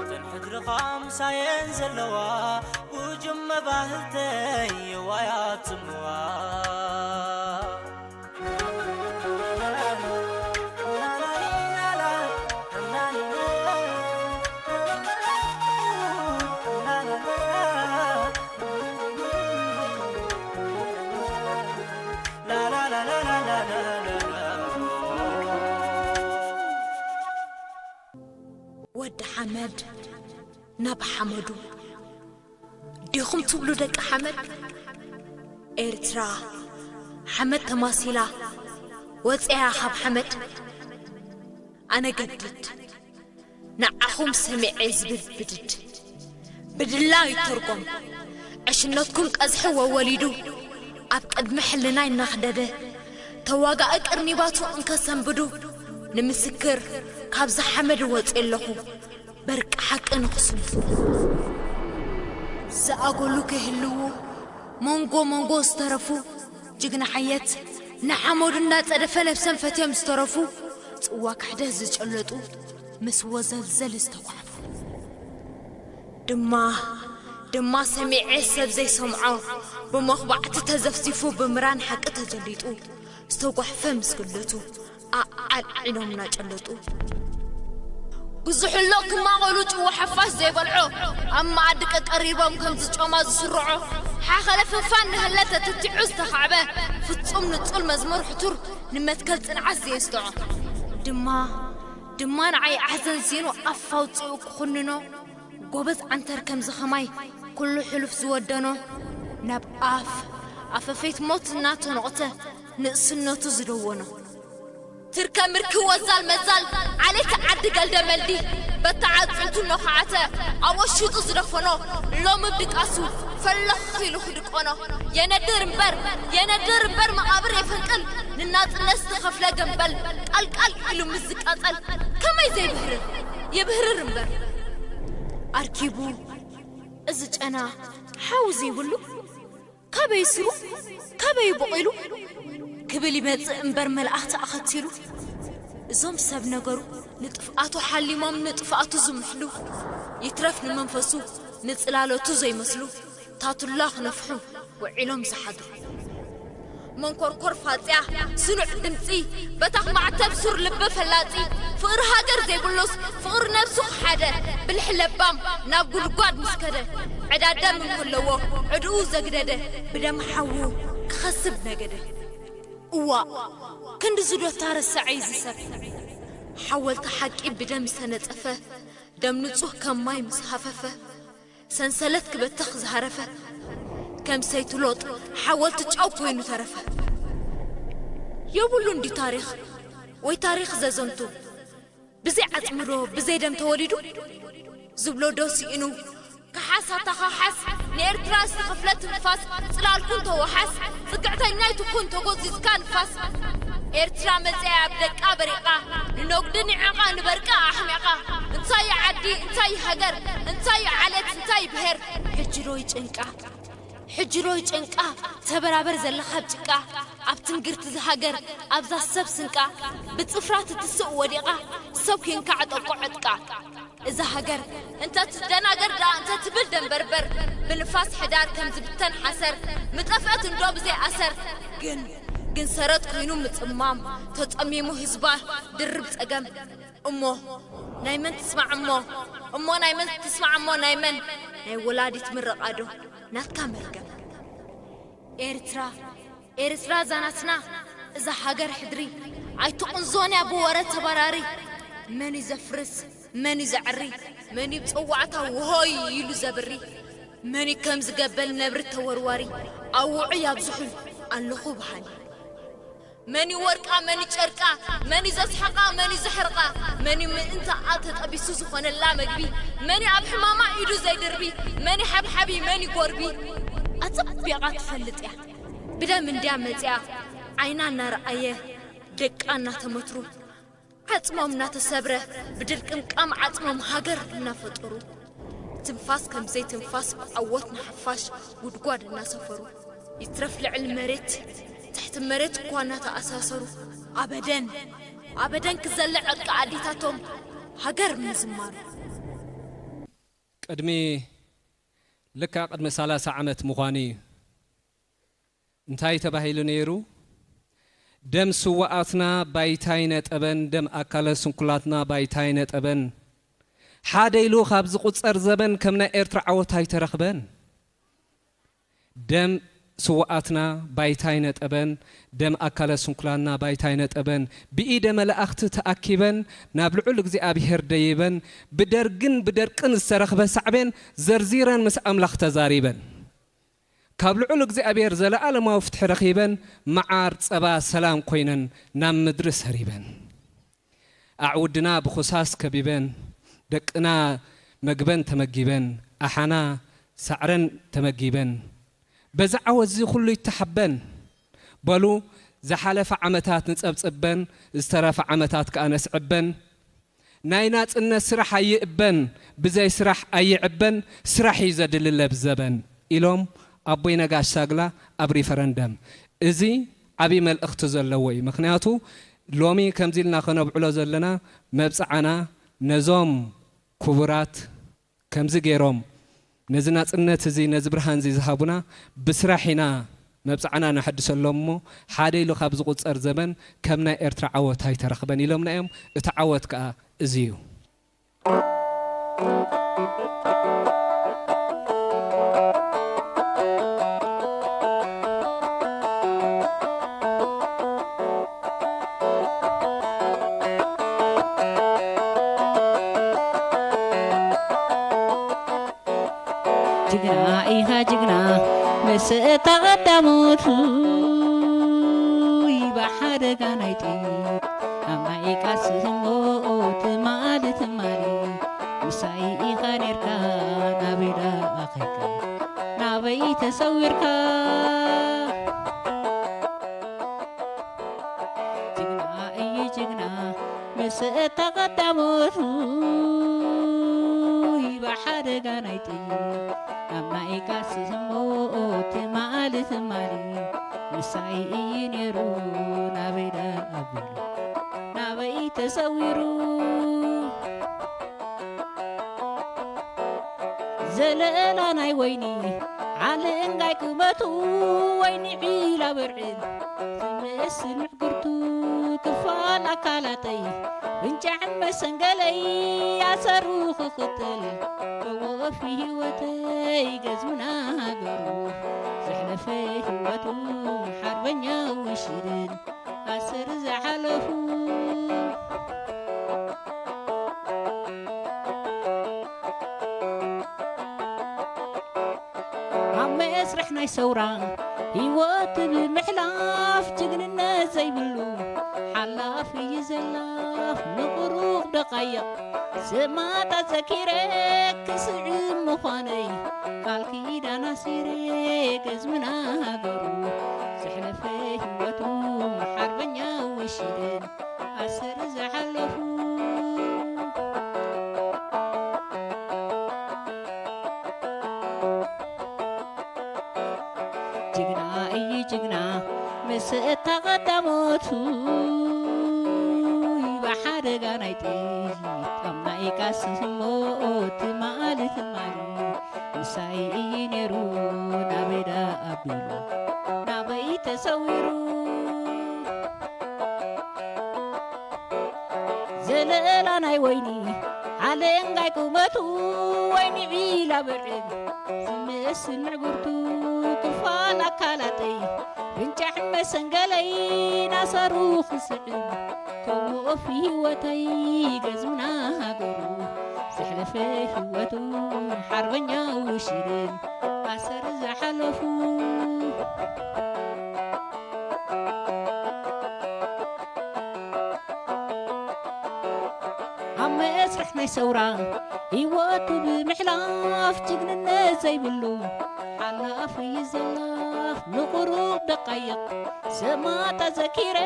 ተን ሕድርኻ ምሳየን ዘለዋ፣ ጉጅመ ባህልተይ ዋያ ጽምዋ። ወዲ ሓመድ ናብ ሓመዱ ዲኹም ትብሉ ደቂ ሓመድ? ኤርትራ ሓመድ ተማሲላ ወፂኣ ካብ ሓመድ። ኣነ ገድድ ንዓኹም ሰሚዐ ዝብል ብድድ ብድላ ይተርጎም። ዕሽነትኩም ቀዝሒ ወወሊዱ ኣብ ቅድሚ ሕልና ይናኽደደ። ተዋጋኢ ቅርኒባቱ እንከሰንብዱ ንምስክር ካብዚ ሓመድ ወፂ ኣለኹ። በርቂ ሓቂ ንኽስንፉ ዝኣጎሉ ከይህልዉ መንጎ መንጎ ዝተረፉ ጅግና ሓየት ንሓመዱ እናጸደፈ ነብሰም ፈትዮም ዝተረፉ ጽዋ ክሕደት ዝጨለጡ ምስ ወዘልዘል ዝተጓሕፉ ድማ ድማ ሰሚዐ ሰብ ዘይሰምዖ ብመኽባዕቲ ተዘፍዚፉ ብምራን ሓቂ ተጀሊጡ ዝተጓሕፈ ምስ ግለቱ ኣዓልዒሎም እናጨለጡ ብዙሕሎ ክማቐሉ ጭዋ ሓፋሽ ዘይበልዖ ኣብ መኣዲ ቀቀሪቦም ከም ዝጮማ ዝስርዖ ሓኸለ ፍንፋን ንህለ ተትቲዑ ዝተኻዕበ ፍጹም ንጹል መዝሙር ሕቱር ንመትከል ጽንዓት ዘየስጥዖ ድማ ድማ ንዓይ ኣሕዘንዚኑ ኣፍ ኣውጺኡ ክኹንኖ ጎበዝ ዓንተር ከምዚ ኸማይ ኩሉ ሕሉፍ ዝወደኖ ናብ ኣፍ ኣፈፌት ሞት እናተኖቕተ ንእስነቱ ዝደወኖ ትርከ ምርኪ ወዛል መዛል ዓሌት ዓዲ ገልደ መልዲ በታ ዓጽምቱ ነዃዓተ ኣብ ወሽጡ ዝደፈኖ ሎሚ ብድቃሱ ፈለኽ ኢሉ ክድቆኖ የነድር እምበር የነድር እምበር መቓብር የፈንቅል ንናጽነት ዝተኸፍለ ገንበል ቃልቃል ኢሉ ምስ ዝቃጸል ከመይ ዘይብህርር የብህርር እምበር ኣርኪቡ እዚ ጨና ሓው ዘይብሉ ካበይ ስሩ ካበይ ቦቒሉ ክብል ይመጽእ እምበር መልኣኽቲ ኣኸቲሉ እዞም ሰብ ነገሩ ንጥፍኣቱ ሓሊሞም ንጥፍኣቱ ዝምሕሉ ይትረፍ ንመንፈሱ ንጽላሎቱ ዘይመስሉ ታቱላ ክነፍሑ ውዒሎም ዝሓድሩ መንኮርኮር ፋጽያ ስኑዕ ድምጺ በታኽ ማዕተብ ሱር ልቢ ፈላጺ ፍቕሪ ሃገር ዘይብሉስ ፍቕሪ ነብሱ ክሓደ ብልሒ ለባም ናብ ጉልጓድ ምስ ከደ ዕዳ ደም እንከለዎ ዕድኡ ዘግደደ ብደም ሓዉ ክኸስብ ነገደ እዋእ ክንድዚ ዶ ታረሰዐ እዩ ዝሰብ ሓወልቲ ሓቂ ብደም ዝተነጸፈ ደም ንጹህ ከም ማይ ምስ ሃፈፈ ሰንሰለት ክበትኽ ዝሃረፈ ከም ሰይቲ ሎጥ ሓወልቲ ጨው ኮይኑ ተረፈ። የብሉን ድዩ ታሪኽ ወይ ታሪኽ ዘዘንቱ ብዘይ ዓጽሚ ዶ ብዘይ ደም ተወሊዱ ዝብሎ ዶ ስኢኑ ክሓስ ኣታ ኻሓስ ንኤርትራ ዝተኸፍለ ትንፋስ ጽላልኩን ተወሓስ ጽግዕተኛ ኣይትኩን ተጎዚዝካ ንፋስ ኤርትራ መጽያ ኣብ ደቃ በሪቓ ንነጉዲ ንዕቓ ንበርቃ ኣሕሚቓ እንታይ ዓዲ እንታይ ሃገር እንታይ ዓለት እንታይ ብሄር ሕጂ ዶ ይጨንቃ ሕጂ ዶ ይጨንቃ ተበራበር ዘለኻ ኣብ ጭቃ ኣብ ትንግርቲ ዝሃገር ኣብዛ ሰብ ስንቃ ብጽፍራ ትትስእ ወዲቓ ሰብ ኬንካ ዕጠቆ ዕጥቃ እዛ ሃገር እንተ ትደናገር ደኣ እንተ ትብል ደንበርበር ብንፋስ ሕዳር ከም ዝብተን ሓሰር ምጠፍአት እንዶ ብዘይ ኣሰር ግን ግን ሰረት ኮይኑ ምጽማም ተጸሚሙ ህዝባ ድርብ ጸገም እሞ ናይ መን ትስማዕ እሞ እሞ ናይ መን ትስማዕ እሞ ናይ መን ናይ ወላዲት ምርቓ ዶ ናትካ መርገም ኤርትራ ኤርትራ ዛናትና እዛ ሃገር ሕድሪ ኣይትቕንዞን እያ ብወረ ተባራሪ መን እዩ ዘፍርስ መን እዩ ዘዕሪ መን እዩ ብፅዋዕታ ውሆይ ኢሉ ዘብሪ መን እዩ ከም ዝገበል ነብሪ ተወርዋሪ ኣውዑ ያብዝሑል ኣለኹ በሃሊ መን እዩ ወርቃ መን እዩ ጨርቃ መን እዩ ዘስሕቃ መን እዩ ዘሕርቃ መን እዩ ምእንታኣ ተጠቢሱ ዝኾነላ መግቢ መን እዩ ኣብ ሕማማ ኢዱ ዘይድርቢ መን እዩ ሓብሓቢ መን እዩ ጎርቢ ኣጸቢቓ ትፈልጥ እያ ብደም እንድያ መጺኣ ዓይና እናረኣየ ደቃ እናተመትሩ ዓጽሞም እናተሰብረ ብድርቅምቃም ዓጽሞም ሃገር እናፈጠሩ ትንፋስ ከም ዘይትንፋስ ብዓወት ንሓፋሽ ጉድጓድ እናሰፈሩ ይትረፍ ልዕሊ መሬት ትሕቲ መሬት እኳ እናተኣሳሰሩ ኣበደን ኣበደን ክዘለ ዕርቂ ኣዴታቶም ሃገር ምዝማሩ። ቅድሚ ልካ ቅድሚ ሰላሳ ዓመት ምዃኑ እዩ። እንታይ ተባሂሉ ነይሩ? ደም ስውኣትና ባይታ ይነጠበን፣ ደም ኣካለ ስንኩላትና ባይታ ይነጠበን፣ ሓደ ኢሉ ካብ ዝቑጸር ዘበን ከም ናይ ኤርትራ ዓወት ኣይተረኽበን። ደም ስውኣትና ባይታ ኣይነጠበን፣ ደም ኣካለ ስንኩላንና ባይታ ኣይነጠበን፣ ብኢደ መላእኽቲ ተኣኪበን ናብ ልዑል እግዚኣብሔር ደይበን፣ ብደርግን ብደርቅን ዝተረኽበ ሳዕቤን ዘርዚረን ምስ ኣምላኽ ተዛሪበን። ካብ ልዑል እግዚኣብሔር ዘለኣለማዊ ፍትሒ ረኺበን፣ መዓር ጸባ ሰላም ኮይነን ናብ ምድሪ ሰሪበን። ኣዕውድና ብኹሳስ ከቢበን፣ ደቅና መግበን ተመጊበን፣ ኣሓና ሳዕረን ተመጊበን፣ በዚ ዓወት እዚ ኩሉ ይተሓበን። በሉ፣ ዝሓለፈ ዓመታት ንጸብጽበን፣ ዝተረፈ ዓመታት ከኣ ነስዕበን። ናይ ናጽነት ስራሕ ኣይእበን፣ ብዘይ ስራሕ ኣይዕበን፣ ስራሕ እዩ ዘድሊ ለብዘበን ኢሎም ኣቦይ ነጋሽ ሳግላ ኣብ ሪፈረንደም። እዚ ዓቢ መልእኽቲ ዘለዎ እዩ። ምኽንያቱ ሎሚ ከምዚ ኢልና ከነብዕሎ ዘለና መብጽዓና ነዞም ክቡራት ከምዚ ገይሮም ነዚ ናጽነት እዚ፣ ነዚ ብርሃን እዚ ዝሃቡና ብስራሕ ኢና መብጽዓና ነሐድሰሎም እሞ፣ ሓደ ኢሉ ካብ ዝቑጸር ዘመን ከም ናይ ኤርትራ ዓወት ኣይተረኽበን ኢሎምና እዮም። እቲ ዓወት ከኣ እዚ እዩ። ጅግና ኢኻ ጅግና፣ ምስ እታ ቀዳሞት ብሓደጋ ናይ ጥይት፣ ኣብ ናይ ቃልሲ ህሞት ትማሊ ትማሊ፣ ምሳይ ኢኻ ኔርካ፣ ናበይ ደኣ ከድካ፣ ናበይ ተሰዊርካ? ጅግና እዩ ጅግና፣ ምስ እታ ቀዳሞት ብሓደጋ ናይ ጥይት፣ ኣብ ናይ ቃልሲ ህሞት ትማሊ ትማሊ፣ ምሳይ እዩ ኔሩ፣ ናበይ ደኣ ኣቢሉ፣ ናበይ ተሰዊሩ? ዘለላ ናይ ወይኒ ዓለንጋይ ቁመቱ፣ ወይኒ ዒላ ብርዕን ዝመስል ምሕጉርቱ፣ ክፋል ኣካላተይ ብንጫዕን መሰንገለይ፣ ኣሰሩ ክኽተል ከወፊ ህይወተይ፣ ገዝምና ሃገሩ ዘሕለፈ ህይወቱ፣ ሓርበኛ ውሽድን ኣሰር ዝሓለፉ። ኣብ መስርሕ ናይ ሰውራ ህይወት ብምሕላፍ፣ ጅግንነት ዘይብሉ ሓላፍ እዩ ዘላፍ። ንቑሩብ ደቃይቕ ሰማእታት ዘኪረ፣ ክስዕም ምዃነይ ቃል ኪዳን ኣሲረ፣ ገዝምና ሃገሩ ዘሕለፈ ህይወቱ፣ ሓርበኛ ውሽድን ኣሰር ዝሓለፉ። ጅግና እዩ ጅግና፣ ምስ እታ ቀዳሞቱ ብሓደጋ ናይ ጥይት፣ ኣብ ናይ ቃልሲ ህሞት ትማሊ ትማሊ፣ ምሳይ እዩ ነይሩ፣ ናበይ ደኣ ኣቢሉ፣ ናበይ ተሰዊሩ? ዘለላ ናይ ወይኒ ዓለንጋይ ቁመቱ፣ ወይኒ ዒላ ብርዕን ዝመስል ምዕጉርቱ፣ ክፋል ኣካላተይ ብንጫሕ መሰንገለይ፣ ናሰሩ ክስዕም ከወፍ ህይወተይ፣ ገዝምና ሃገሩ ዘሕለፈ ህይወቱ፣ ሓርበኛ ውሽድን ኣሰር ዝሓለፉ። ኣብ መስርሕ ናይ ሰውራ ህይወቱ ብምሕላፍ፣ ጅግንነት ዘይብሉ ሓላፍ እዩ ዘላፍ። ንቑሩብ ደቃይቕ ሰማእታት ዘኪረ፣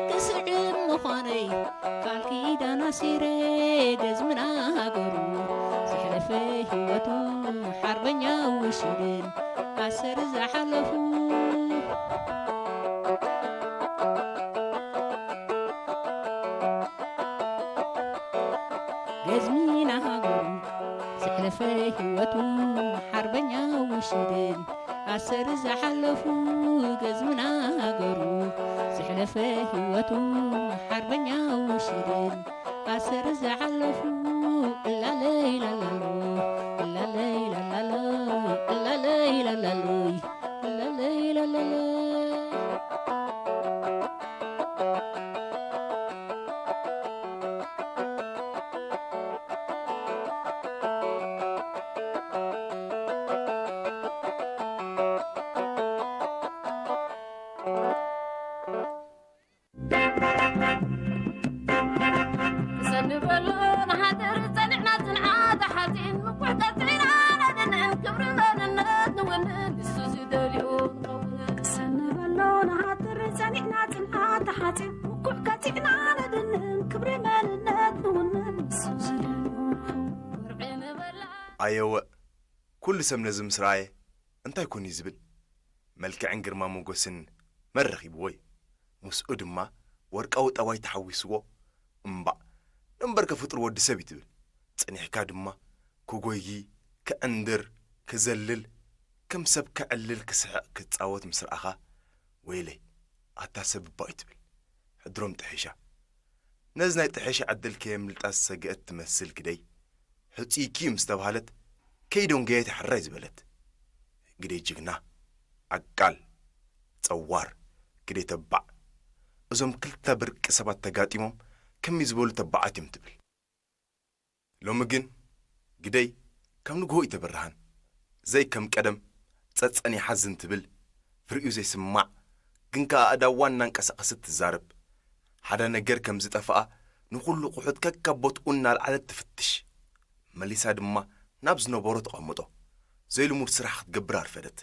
ክስዕም ምዃነይ ቃል ኪዳን ኣሲረ፣ ገዝምና ሃገሩ ዘሕለፈ ህይወቱ፣ ሓርበኛ ውሽድን ኣሰር ዝሓለፉ። ገዝሚና ሃገሩ ዘሕለፈ ህይወቱ፣ ሓርበኛ ውሽድን ኣሰር ዝሓለፉ። ገዝምና ሃገሩ ዘሕለፈ ህይወቱ፣ ሓርበኛ ውሽድን ኣሰር ዝሓለፉ። እላለይ ላላሎ፣ እላለይ ላላሎ፣ እላለይ ላላሎይ፣ እላለይ ሰንበሎ ንሓድር ጸኒዕና ጽንዓት ሓጺን ምቁሕ ቀጺና ነድንን ክብሪ መንነት ንውንን ንሱ ዝደልዮ ንኸውን። ሰንበሎ ንሓድር ጸኒዕና ጽንዓት ሓጺን ምቁሕ ቀጺና ነድንን ክብሪ መንነት ንውንን ንሱ ዝደልዮ ንኸውን። ወርዒ ንበላ ኣየወ፣ ኩሉ ሰብ ነዚ ምስ ረኣየ እንታይ ኮን እዩ ዝብል? መልክዕን ግርማ ሞገስን መን ረኺብዎ እዩ? ምስኡ ድማ ወርቃዊ ጠባይ ተሓዊስዎ። እምባእ፣ ደንበርከ ፍጡር ወዲ ሰብ እዩ ትብል። ጸኒሕካ ድማ ክጎዪ፣ ክዕንድር፣ ክዘልል፣ ከም ሰብ ክዕልል፣ ክስሕቕ፣ ክጻወት ምስ ረኣኻ፣ ወይለይ፣ ኣታ ሰብ እባ እዩ ትብል። ሕድሮም ጥሒሻ። ነዚ ናይ ጥሒሻ ዕድል ከየምልጣ ዝሰግአት ትመስል ግደይ፣ ሕጹይኪ እዩ ምስ ተባህለት፣ ከይደንጎየት ሕራይ ዝበለት። ግደይ ጅግና፣ ዓቃል፣ ጸዋር፣ ግደይ ተባዕ። እዞም ክልተ ብርቂ ሰባት ተጋጢሞም ከመይ ዝበሉ ተባዓት እዮም ትብል። ሎሚ ግን ግደይ ከም ንግሆ እዩ ተበርሃን። ዘይ ከም ቀደም ጸጸን ይሓዝን ትብል፣ ፍሪኡ ዘይስማዕ፣ ግን ከኣ ኣእዳዋ እናንቀሳቐሰት ትዛረብ። ሓደ ነገር ከም ዝጠፍኣ ንኹሉ ቁሑት ከካብ ቦትኡ እናልዓለት ትፍትሽ። መሊሳ ድማ ናብ ዝነበሮ ተቐምጦ። ዘይልሙድ ስራሕ ክትገብር ኣርፈደት።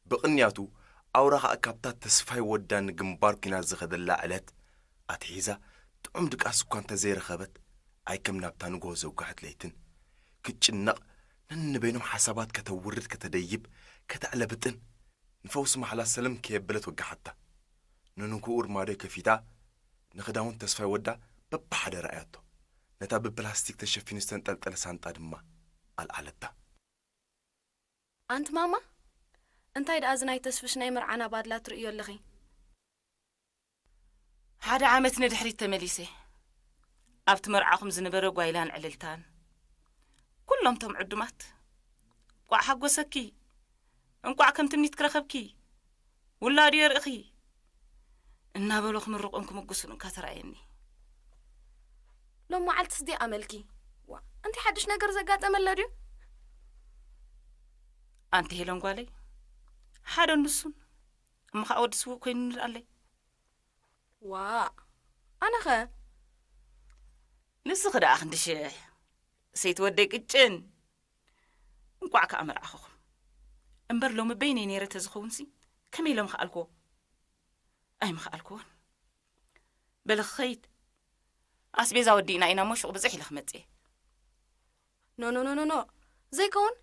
ብቕንያቱ ኣውራ ኸኣ ካብታ ተስፋይ ወዳ ንግንባር ኲናት ዝኸደላ ዕለት ኣትሒዛ ጥዑም ድቃስ እኳ እንተ ዘይረኸበት፣ ኣይ ከም ናብታ ንግሆ ዘውግሐት ለይትን ክትጭነቕ ነንበይኖም ሓሳባት ከተውርድ ከተደይብ ከተዕለብጥን ንፈውሲ ማሕላ ሰለም ከየበለት ወግሓታ። ንንግሆኡ ርማዶ ከፊታ ንኽዳውንት ተስፋይ ወዳ በብሓደ ረኣያቶ። ነታ ብፕላስቲክ ተሸፊኑ ዝተንጠልጠለ ሳንጣ ድማ ኣልዓለታ። ኣንቲ ማማ፣ እንታይ ደኣ እዚ ናይ ተስፍሽ ናይ መርዓና ባድላ ትርእዮ ኣለኺ? ሓደ ዓመት ንድሕሪት ተመሊሰ። ኣብቲ መርዓኹም ዝነበረ ጓይላን ዕልልታን፣ ኩሎም ቶም ዕዱማት፣ "እንቋዕ ሓጎሰኪ፣ እንቋዕ ከም ትምኒትኪ ረኸብኪ፣ ውላዱ የርእኺ" እናበሉ ክምርቑን ክምጉሱን እንካ ተራእየኒ። ሎም መዓልትስ ዲኣ መልኪ? ዋ፣ ኣንቲ ሓድሽ ነገር ዘጋጠመ ኣሎ ድዩ? ኣንቲ ሄለን ጓለይ፣ ሓደ ንሱን፣ እሞ ኸኣ ወዲ ስዉእ ኮይኑ ንርኣለይ። ዋ፣ ኣነኸ? ንስኺ ደኣ ክንድሽሕ፣ ሰይቲ ወደይ ቅጭን። እንቋዕ ከኣ መርዓኹኹም። እምበር ሎሚ በይነይ ነይረ ተዝኸውንሲ፣ ከመይ ኢለ ምኸኣልክዎ? ኣይምኸኣልክዎን። በሊ ክኸይድ። ኣስቤዛ ወዲእና ኢና እሞ ሹቕ ብጽሕ ኢለ ክመጽእ እየ። ኖ፣ ኖ፣ ኖ፣ ኖ፣ ኖ። ዘይከውን።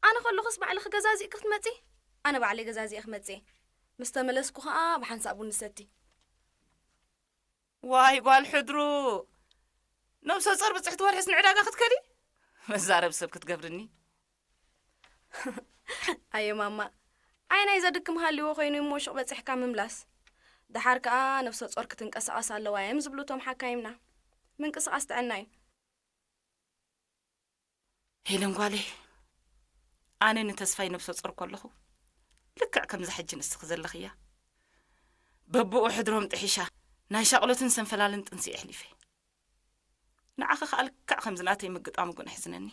ኣነ ከለኹስ ባዕልኺ ገዛዚእኪ ክትመጺ? ኣነ ባዕለይ ገዛዚኤ ክመጽእ እየ። ምስ ተመለስኩ ኸኣ ብሓንሳእ ቡን ንሰቲ። ዋይ ጓል ሕድሩ፣ ነብሰ ጾር ብጽሕቲ ወርሕስ ንዕዳጋ ክትከዲ? መዛረብ ሰብ ክትገብርኒ። ኣየ ማማ፣ ዓይናይ ዘድክም ሃልዎ ኮይኑ እሞ ሹቕ በጺሕካ ምምላስ። ደሓር ከኣ ነብሰ ጾር ክትንቀሳቐስ ኣለዋ እዮም ዝብሉ እቶም ሓካይምና። ምንቅስቓስ ጥዕና እዩ። ሄለን ጓለይ፣ ኣነ ንተስፋይ ነብሰ ጾር ከለኹ፣ ልክዕ ከምዛ ሕጂ ንስኺ ዘለኽያ፣ በብኡ ሕድሮም ጥሒሻ፣ ናይ ሻቕሎትን ሰንፈላልን ጥንሲ ኣሕሊፈ። ንዓኺ ከኣ ልክዕ ከምዚ ናተይ ምግጣሙ ግን ኣሕዝነኒ።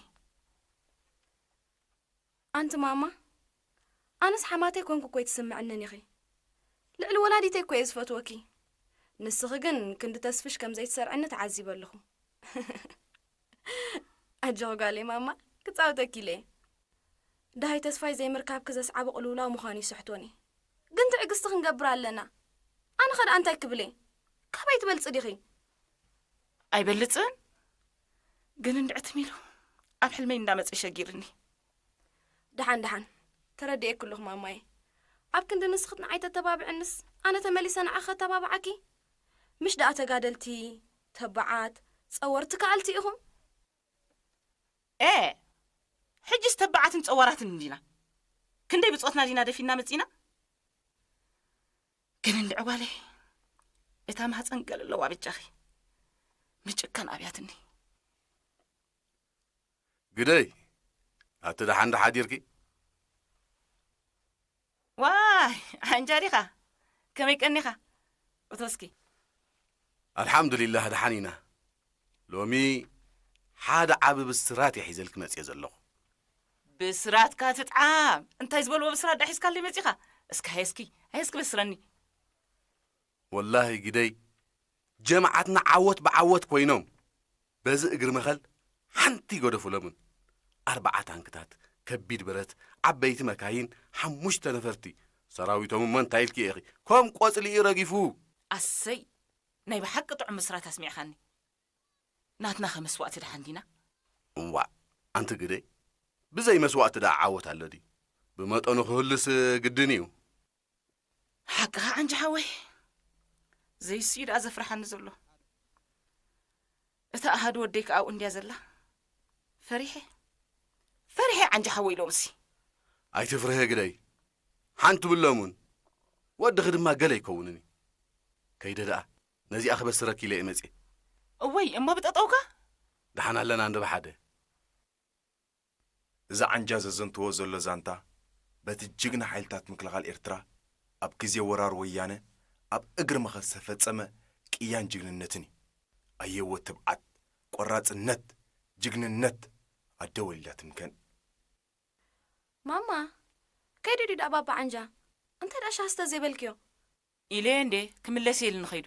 ኣንቲ ማማ፣ ኣነስ ሓማተይ ኮንኩ እኮ ኣይትስምዕንን ኢኺ። ልዕሊ ወላዲተይ እኮ እየ ዝፈትወኪ። ንስኺ ግን ክንዲ ተስፍሽ ከም ዘይትሰርዕኒ ተዓዚበ ኣለኹ። ኣጆኺ ጓለይ ማማ፣ ክጻወተኪ ኢለ እየ። ደሃይ ተስፋይ ዘይምርካብኪ ዘስዓቦ ቅልውላው ምዃኑ ይስሕቶኒ። ግን ትዕግስቲ ክንገብር ኣለና። ኣነኸ ደኣ እንታይ ክብል እየ? ካባይ ትበልጺ ዲኺ? ኣይበልጽን? ግን እንድዒ ትም ኢሉ ኣብ ሕልመይ እንዳመጸ ሸጊርኒ። ደሓን፣ ደሓን። ተረዲኤኪ ኣለኹ ማማየ። ኣብ ክንዲ ንስኽት ንዓይ ተተባብዕንስ፣ ኣነ ተመሊሰ ንዓኺ ከተባብዓኪ? ምሽ ደኣ ተጋደልቲ፣ ተባዓት፣ ጸወርቲ ከኣልቲ ኢኹም? ኤ፣ ሕጅስ ተባዓትን ጸዋራትን እንዲና። ክንደይ ብጾትና ዲና ደፊና መጺና? ግን እንድዒ ጓለይ፣ እታ ማህጸን ገለ ኣለዋ በጃኺ። ምጭካን ኣብያትኒ። ግደይ፣ ኣቲ ደሓን ዶ ሓዲርኪ? ዋይ፣ ዓንጃ ዲኻ? ከመይ ቀኒኻ? እቶ እስኪ። ኣልሓምዱሊላህ፣ ደሓን ኢና። ሎሚ ሓደ ዓቢ ብስራት እየ ሒዘልኪ መጽየ ዘለኹ። ብስራትካ ትጥዓም። እንታይ ዝበልዎ ብስራት ደኣ ሒዝካለይ መጺኻ? እስኪ ሃየ እስኪ፣ ሃየ እስኪ በስረኒ። ወላሂ ግደይ፣ ጀማዓትና ዓወት ብዓወት ኮይኖም፣ በዚ እግሪ መኸል ሓንቲ ይገደፉሎምን። ኣርባዓ ታንክታት፣ ከቢድ ብረት፣ ዓበይቲ መካይን፣ ሓሙሽተ ነፈርቲ። ሰራዊቶም እሞ እንታይ ኢልኪ ኢኺ? ከም ቆጽሊ እዩ ረጊፉ። ኣሰይ፣ ናይ ብሓቂ ጥዑም ብስራት ኣስሚዕኻኒ። ናትና ከ መስዋእቲ ደሓን ዲና? እዋእ፣ ኣንቲ ግደይ፣ ብዘይ መስዋእቲ ደኣ ዓወት ኣሎ ድዩ? ብመጠኑ ክህሉስ ግድን እዩ። ሓቅኻ ዓንጃ ሓወይ፣ ዘይስዩ ደኣ ዘፍርሓኒ ዘሎ። እታ ኣሃዱ ወደይ ከኣ ኣብኡ እንድያ ዘላ። ፈሪሐ፣ ፈሪሐ ዓንጃ ሓወይ ሎምሲ። ኣይትፍርሀ ግደይ፣ ሓንቲ ብለሙን። ወድኺ ድማ ገለ ኣይከውንን እዩ። ከይደ ደኣ፣ ነዚኣ ክበስረኪ ኢለ እየ መጽየ። እወይ፣ እሞ ብጠጠውካ? ደሓን ኣለና እንዶ ብሓደ። እዚ ዓንጃ ዘዘንትዎ ዘሎ ዛንታ፣ በቲ ጅግና ሓይልታት ምክልኻል ኤርትራ ኣብ ግዜ ወራር ወያነ ኣብ እግሪ መኸል ዝተፈጸመ ቅያን ጅግንነትን እዩ። ኣየወ ትብዓት፣ ቆራጽነት፣ ጅግንነት፣ ኣደ ወሊዳ ትምከን። ማማ፣ ከይዱ ድዩ ደኣ ባባ ዓንጃ? እንታይ ደኣ ሻህ ስተ ዘይበልክዮ? ኢለ እንዴ ክምለስ ኢሉ ንኸይዱ።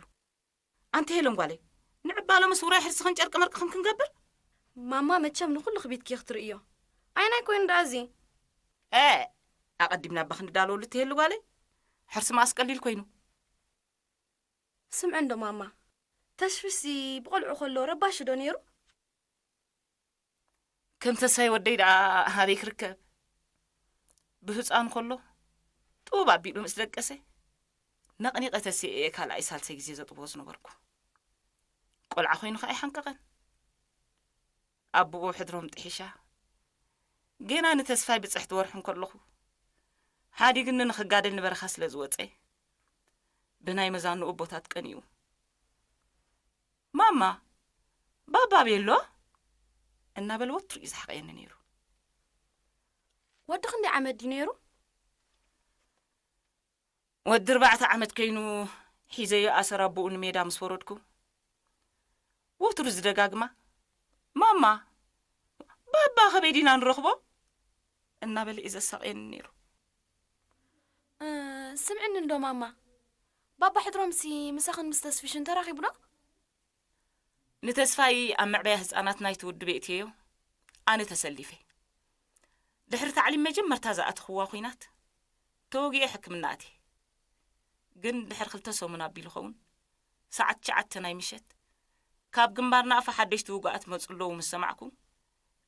ኣንቲ ሄለን ጓለይ፣ ንዕባሎምስ ውራይ ሕርስኽን ጨርቂ መርቅኽን ክንገብር? ማማ መቸም ንኹሉ ክቢትኪ ክትርእዮ። ኣይናይ ኮይኑ ደኣ እዚ። እ፣ ኣቐዲምና እባ ክንዳለወሉ ትሄሉ ጓለይ። ሕርሲ መኣስ ቀሊል ኮይኑ። ስምዒ እንዶ ማማ፣ ተሽፊሲ ብቆልዑ ከሎ ረባሺ ዶ ነይሩ? ከም ተስፋይ ወደይ ደኣ ሃበይ ክርከብ? ብህፃኑ ከሎ ጥቡብ ኣቢሉ ምስ ደቀሰ፣ ነቕኒቐ ተሲኤ እየ ካልኣይ ሳልሳይ ግዜ ዘጥብዎ ዝነበርኩ። ቆልዓ ኮይኑ ኸዓ ኣይሓንቀቐን። ኣቦኡ ሕድሮም ጥሒሻ፣ ገና ንተስፋይ ብፅሕቲ ወርሑ እንከለኹ፣ ሓዲግኒ ንኽጋደል ንበረኻ ስለ ዝወፀ፣ ብናይ መዛንኡ ኣቦታት ቀኒኡ፣ "ማማ፣ ባባ ቤሎ?" እናበለ ወትሩ እዩ ዝሓቐየኒ ነይሩ። ወዲ ክንደይ ዓመት ድዩ ነይሩ? ወዲ ኣርባዕተ ዓመት ከይኑ ሒዘዮ ኣሰር ኣቦኡ ንሜዳ ምስ ወረድኩ፣ ወትሩ ዝደጋግማ፣ "ማማ፣ ባባ ከበይ ዲና ንረኽቦ?" እናበለ እዩ ዘሳቕየኒ ነይሩ። እ፣ ስምዕኒ እንዶ ማማ፣ ባባ ሕድሮምሲ ምሳኽን ምስ ተስፍሽን ተራኺቡ ዶ? ንተስፋይ ኣብ መዕበያ ህጻናት ናይቲ ውድብ የእትየዮ፣ ኣነ ተሰሊፈ። ድሕሪ ታዕሊም መጀመርታ ዝኣተኽዋ ኲናት፣ ተወጊኤ ሕክምና ኣትየ። ግን ድሕሪ ክልተ ሰሙን ኣቢሉ ኸውን፣ ሰዓት ትሽዓተ ናይ ምሸት፣ ካብ ግንባር ናቕፋ ሓደሽቲ ውጉኣት መጹ ኣለዉ ምስ ሰማዕኩ፣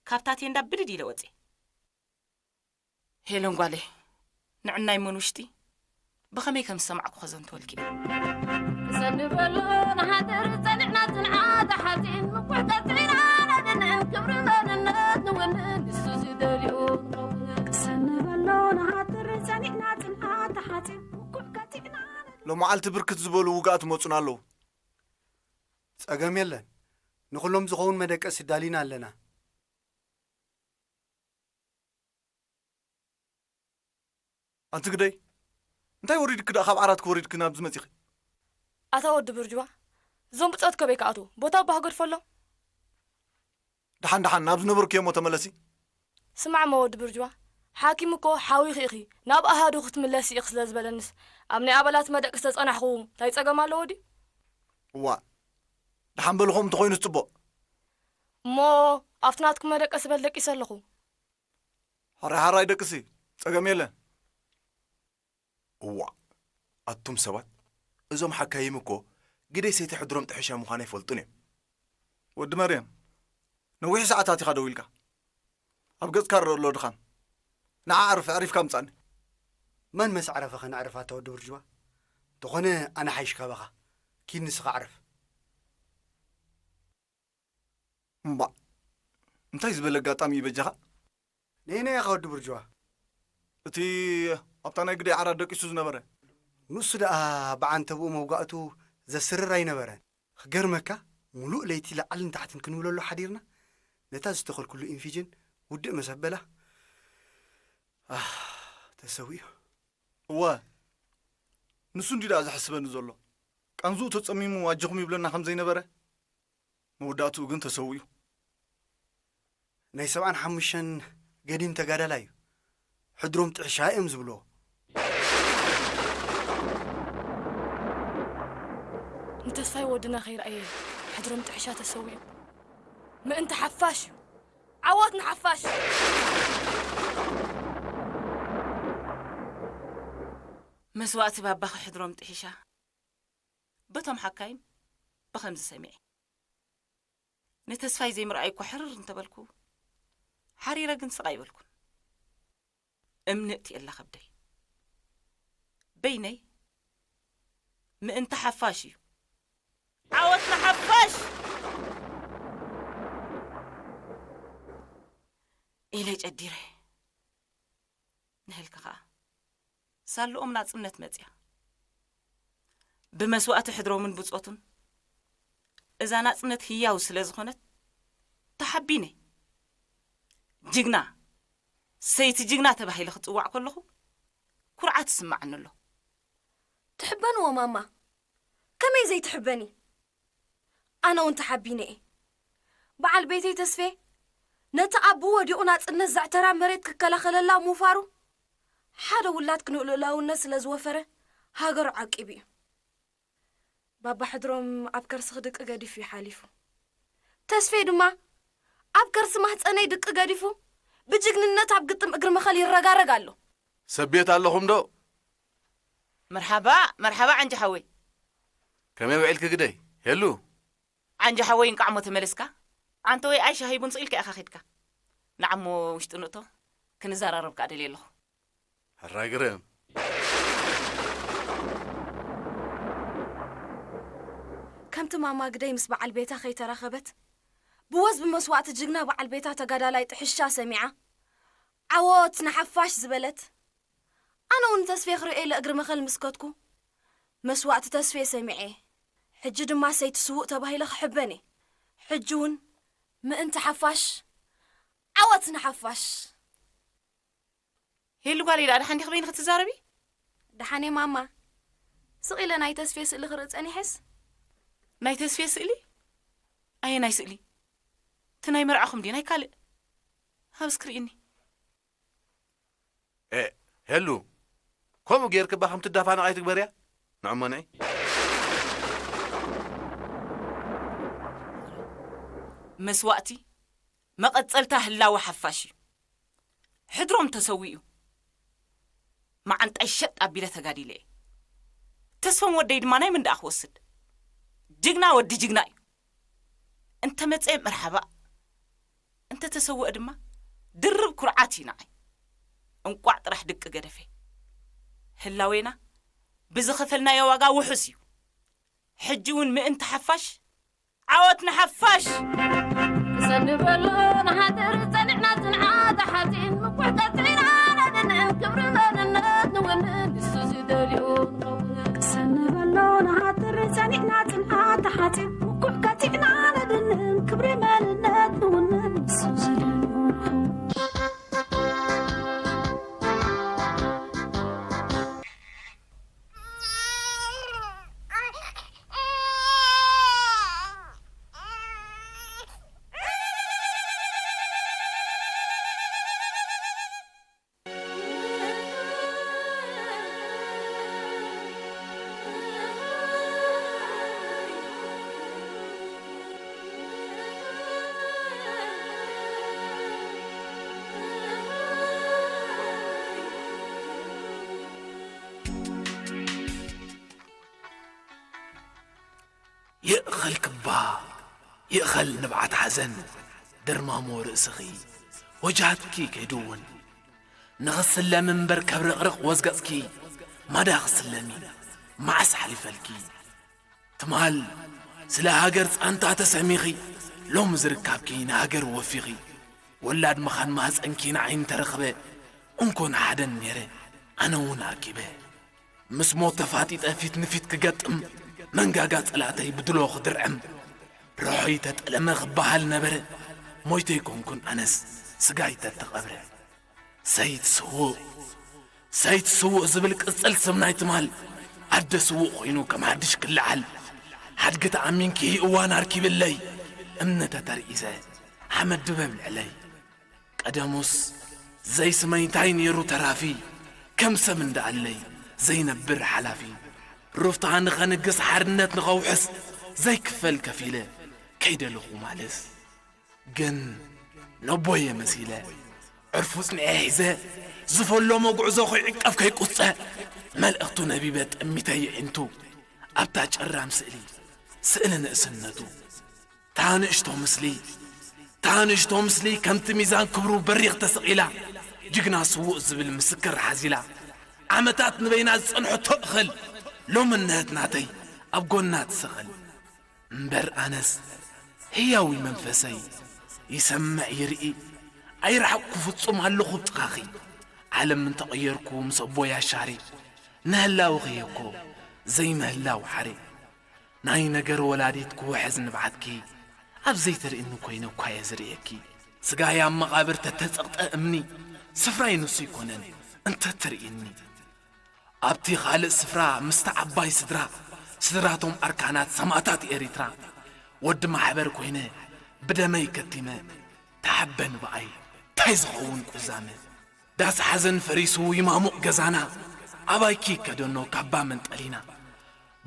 ካብታ ቴንዳ ብድድ ኢለ ወጼ። ሄለን ጓለይ፣ ንዕናይ መን ውሽጢ ብኸመይ ከም ዝሰማዕኩ ከዘንትወልኪ እየ። ክሰንበሎ ንሓድር ጸኒዕና ጽንዓት ሓጺን ምኩሕ ቀጺዕና ነድንን ክብሪ መንነት ንውንን ንሱ ዝደልዮ ንኸውን። ክሰንበሎ ንሓድር ጸኒዕና ጽንዓት ሓጺን ምኩሕ ቀጺዕና ነድንን ሎመዓልቲ ብርክት ዝበሉ ውግኣት መጹና ኣለዉ። ጸገም የለን። ንኹሎም ዝኸውን መደቀሲ ዳሊና ኣለና። ኣንቲ ግደይ፣ እንታይ ወሪድኪ ደኣ ካብ ዓራትኪ ወሪድኪ ናብዚ መጺኺ? ኣታ ወዲ ብርጅዋ፣ እዞም ብጾት ከበይ ክኣትዉ? ቦታ እባ ክገድፈሎም። ደሓን ደሓን፣ ናብ ዝነበርክዮ እሞ ተመለሲ። ስማዕ እሞ ወዲ ብርጅዋ፣ ሓኪም እኮ ሓዊኺ ኢኺ፣ ናብ ኣሃዱ ክትምለሲ ኢኺ ስለ ዝበለንስ፣ ኣብ ናይ ኣባላት መደቀሲ ተጸናሕኹ፣ እንታይ ጸገም ኣለዎ ድዩ? እዋእ፣ ደሓን በሉ፣ ከምኡ እንተኾይኑስ ጽቡቕ። እሞ ኣብቲ ናትኩም መደቀሲ በል ደቂሰ ኣለኹ። ሓራይ ሓራይ ደቅሲ፣ ጸገም የለን። እዋእ፣ ኣቱም ሰባት፣ እዞም ሓካይም እኮ ግደይ ሰይቲ ሕድሮም ጥሒሻ ምዃና ኣይፈልጡን እዮም። ወዲ መርየም፣ ነዊሕ ሰዓታት ኢኻ ደው ኢልካ። ኣብ ገጽካ ርእ ኣሎ ድኻም። ንዓ ኣዕርፍ፣ ኣዕሪፍካ ምጻኒ። መን መስ ኣዕረፈ ከነዕርፍ ኣታ ወዲ ብርጅዋ? እንተኾነ ኣነ ሓይሽ ካባኻ። ኪድ ንስኻ ዕረፍ። እምባእ፣ እንታይ ዝበለ ኣጋጣሚ እዩ በጃኻ? ነየናይ ኢኻ ወዲ ብርጅዋ? እቲ ኣብታ ናይ ግደይ ዓራት ደቂሱ ዝነበረ። ንሱ ደኣ ብዓንተብኡ መውጋእቱ ዘስርር ኣይነበረን። ክገርመካ፣ ሙሉእ ለይቲ ላዕልን ታሕትን ክንብለሉ ሓዲርና፣ ነታ ዝተኸልኩሉ ኢንፊጅን ውድእ መሰበላ፣ ኣህ፣ ተሰዊኡ። እወ፣ ንሱ እንዲ ደኣ ዘሕስበኒ ዘሎ። ቃንዝኡ ተጸሚሙ ኣጆኹም ይብለና ከም ዘይነበረ፣ መወዳእትኡ ግን ተሰዊኡ። ናይ ሰብዓን ሓሙሽተን ገዲም ተጋዳላይ እዩ። ሕድሮም ጥዕሻ እዮም ዝብልዎ። ንተስፋይ ወድና ከይረኣየ ሕድሮም ጥዕሻ ተሰዊኡ። ምእንቲ ሓፋሽ እዩ። ዓወት ንሓፋሽ! መስዋእቲ ባባኺ ሕድሮም ጥሒሻ በቶም ሓካይም ብኸምዚ ሰሚዐ። ንተስፋይ ዘይምርኣይ እኳ ሕርር እንተበልኩ፣ ሓሪረ ግን ስቕ ኣይበልኩን። እምኒ እትየላ ከብደይ። በይነይ ምእንቲ ሓፋሽ እዩ። ዓወት ንሓፋሽ! ኢለ ጨዲረ። ንህልኪ ኸኣ ሳልኦም ናጽነት መጽያ። ብመስዋእቲ ሕድሮምን ብጾቱን እዛ ናጽነት ህያው ስለ ዝኾነት ተሓቢነ። ጅግና፣ ሰይቲ ጅግና ተባሂለ ክጽዋዕ ከለኹ ኩርዓት ይስማዓኒ ኣሎ። ትሕበንዎ ማማ፣ ከመይ ዘይትሕበኒ? ኣነ እውን ተሓቢነ እየ። በዓል ቤተይ ተስፌ ነቲ ኣቡ ወዲቑ ናጽነት ዘዕተራ መሬት ክከላኸለላ ምውፋሩ ሓደ ውላድ ክንኡ ልእላውነት ስለ ዝወፈረ ሃገሩ ዓቂቡ እዩ። ባባ ሕድሮም ኣብ ከርስኺ ድቂ ገዲፉ እዩ ሓሊፉ። ተስፌ ድማ ኣብ ከርሲ ማህፀነይ ድቂ ገዲፉ ብጅግንነት ኣብ ግጥም እግሪ መኸል ይረጋረግ ኣሎ። ሰብ ቤት ኣለኹም ዶ? መርሓባ መርሓባ ዓንጂ ሓወይ። ከመይ ውዒልኪ ግደይ? ሄሉ። ዓንጂ ሓወይ እንቃዕሞ ተመለስካ። ኣንተ ወይ ኣይ ሻሂ ቡን ስቕ ኢልካ ኢኻ ኸድካ። ንዓሞ ውሽጢ ንእቶ ክንዘራረብ ከኣ ደልየ ኣለኹ። ሕራይ ግርም። ከምቲ ማማ ግደይ ምስ በዓል ቤታ ከይተራኸበት ብወዝ ብመስዋእቲ ጅግና በዓል ቤታ ተጋዳላይ ጥሕሻ ሰሚዓ ዓወት ንሓፋሽ ዝበለት ኣነ እውን ተስፌ ክርእየ ኢለ እግሪ መኸል ምስ ከድኩ መስዋእቲ ተስፌ ሰሚዐ ሕጂ ድማ ሰይቲ ስዉእ ተባሂለ ክሕበን እየ። ሕጂ እውን ምእንቲ ሓፋሽ ዓወት ንሓፋሽ። ሄሉ ጓለይ ደኣ ደሓን ዲኺ በይንኺ ትዛረቢ? ደሓን እየ ማማ። ስቕ ኢለ ናይ ተስፌ ስእሊ ክርኢ ጸኒሐስ። ናይ ተስፌ ስእሊ? ኣየናይ ስእሊ? እቲ ናይ መርዓኹም ድዩ ናይ ካልእ? ሃብ እስኪ ርእይኒ። ኤእ ሄሉ፣ ከምኡ ጌርኪ እባ ከም ትዳፋነቕ ኣይትግበርያ። ንዕሞ ንዒ። መስዋእቲ መቐጸልታ ህላወ ሓፋሽ እዩ። ሕድሮም ተሰዊኡ መዓንጣይ ሸጥ ኣቢለ ተጋዲለ እየ። ተስፎም ወደይ ድማ ናይ መን ደኣ ክወስድ? ጅግና ወዲ ጅግና እዩ። እንተ መጸ መርሓባ፣ እንተ ተሰወአ ድማ ድርብ ኩርዓት እዩ ንዓይ። እንቋዕ ጥራሕ ድቂ ገደፈ። ህላዌና ብዝኸፈልናዮ ዋጋ ውሑስ እዩ። ሕጂ እውን ምእንቲ ሓፋሽ ዓወት ንሓፋሽ! ሰኒ በሎ ንሓድር ጸኒዕና ጽንዓት ሓጺን ምኩሕ ቀጺዕና ነድንን ክብሪ መንነት ንውንን ንሱ ዝደልዮ ንኸውን። ሰኒ በሎ ንሓድር ጸኒዕና ጽንዓት ሓጺን ምኩሕ ቀጺዕና ነድንን ክብሪ መንነት ንውንን ንሱ ዝደልዮ ንኸውን። ይእኸል ክባ ይእኸል ንብዓት ሓዘን ድርማሞ ርእስኺ ወጃትኪ ከይድውን ንኽስለም እምበር ከብረቕርቕ ወዝገጽኪ ማዳ ክስለሚ መዓስ ሓሊፈልኪ ትማል ስለ ሃገር ጻንታ ተሰሚኺ ሎም ዝርካብኪ ንሃገር ወፊኺ ወላድ ምኻን ማህጸንኪ ንዓይ እንተረኽበ እንኮ ንሓደን ነይረ ኣነ እውን ኣኪበ ምስ ሞት ተፋጢጠ ፊት ንፊት ክገጥም መንጋጋ ጸላእተይ ብድሎ ክድርዕም ርሖይ ተጠለመ ክበሃል ነበረ ሞይተ ኣይኮንኩን ኣነስ ስጋይ ተተቐብረ ሰይድ ስዉእ ሰይቲ ስዉእ ዝብል ቅጽል ስም ናይ ትማል ኣደ ስዉእ ኮይኑ ከም ሓድሽ ክለዓል፣ ሓድጊ ተኣሚንኪ እዋን ኣርኪብለይ እምነ ተተርኢዘ ሓመድ ድበብ ልዕለይ። ቀደሙስ ዘይስመይ እንታይ ነይሩ ተራፊ፣ ከም ሰብ እንዳኣለይ ዘይነብር ሓላፊ፣ ሩፍታ ንኸንግስ ሓርነት ንኸውሕስ ዘይክፈል ከፊለ ከይደለኹ ማለስ። ግን ነቦየ መሲለ ዕርፉ ጽኒዐ ሒዘ ዝፈሎሞ ጉዕዞ ከይዕቀፍ ከይቁጸ መልእኽቱ ነቢበ ጠሚተ የዒንቱ ኣብታ ጨራም ስእሊ ስእሊ ንእስነቱ። እታ ንእሽቶ ምስሊ እታ ንእሽቶ ምስሊ ከምቲ ሚዛን ክብሩ በሪኽ ተሰቒላ ጅግና ስዉእ ዝብል ምስክር ሓዚላ ዓመታት ንበይና ዝጸንሐቶ እኽል ሎሚ እነሀት ናተይ ኣብ ጎና ትሰቐል። እምበር ኣነስ ህያዊ መንፈሰይ ይሰምዕ ይርኢ ኣይረሓቕኩ ፍጹም ኣለኹ ኣብ ጥቓኺ። ዓለም እንተቐየርኩ ምስ ኣቦይ ኣሻሪ ንህላውኺ እየ እኮ ዘይምህላው ሓሪ። ናይ ነገር ወላዲት ክውሕዝ ንብዓትኪ ኣብ ዘይትርእኒ ኮይነ እኳ እየ ዝርእየኪ። ስጋይ ኣብ መቓብር ተተጸቕጠ እምኒ ስፍራይ ንሱ ኣይኮነን እንተትርእይኒ። ኣብቲ ካልእ ስፍራ ምስታ ዓባይ ስድራ ስድራቶም ኣርካናት ሰማእታት ኤሪትራ ወዲ ማሕበር ኮይነ ብደመይ ከቲመ ተሓበን ብኣይ እንታይ ዝኸውን ቁዛመ። ዳስ ሓዘን ፈሪሱ ይማሙቕ ገዛና ኣባይኪ ከደኖ ካባ መንጠሊና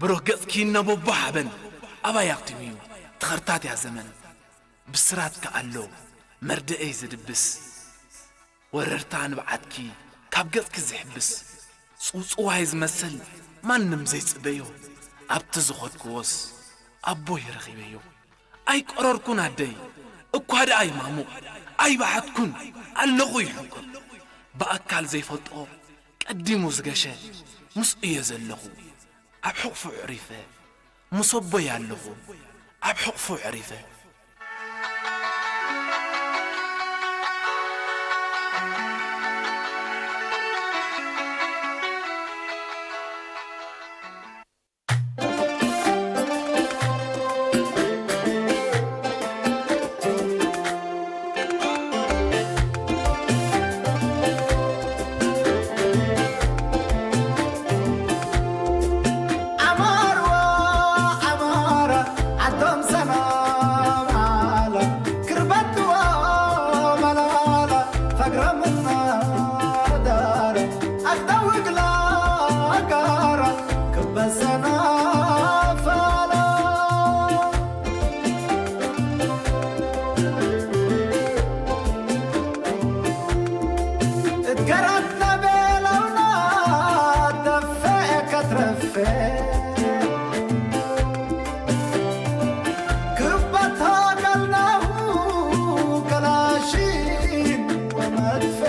ብሩህ ገጽኪ እነቦቦ ሓበን ኣባይ ኣኽቲሙ እዩ ትኸርታት እያ ዘመን። ብስራትኪ ኣሎ መርድእይ ዝድብስ ወረርታ ንብዓትኪ ካብ ገጽኪ ዝሕብስ ጽውጽዋይ ዝመስል ማንም ዘይጽበዮ ኣብቲ ዝኸድክዎስ ኣቦይ ረኺበዮ። ኣይቀረርኩን ኣደይ እኳ ደኣ ይማሙቕ ኣይበሓትኩን ኣለኹ ይሕንቁር ብኣካል ዘይፈልጦ ቀዲሙ ዝገሸ ምስኡ እየ ዘለኹ ኣብ ሕቕፉ ዕሪፈ ምስ ኣቦይ ኣለኹ ኣብ ሕቕፉ ዕሪፈ። ኣማርዎ ኣማራ ዓዶም ሰላም ኣላ ክርበትዎ መላላ ፈግሮም እናዳራ ኣዳውግላ ጋራ ክበሰና ፋላ እትገራት ለቤለውና ተፈ ከትረፈ ክባታ ጋልናሁ ከላሽን ወመድፈ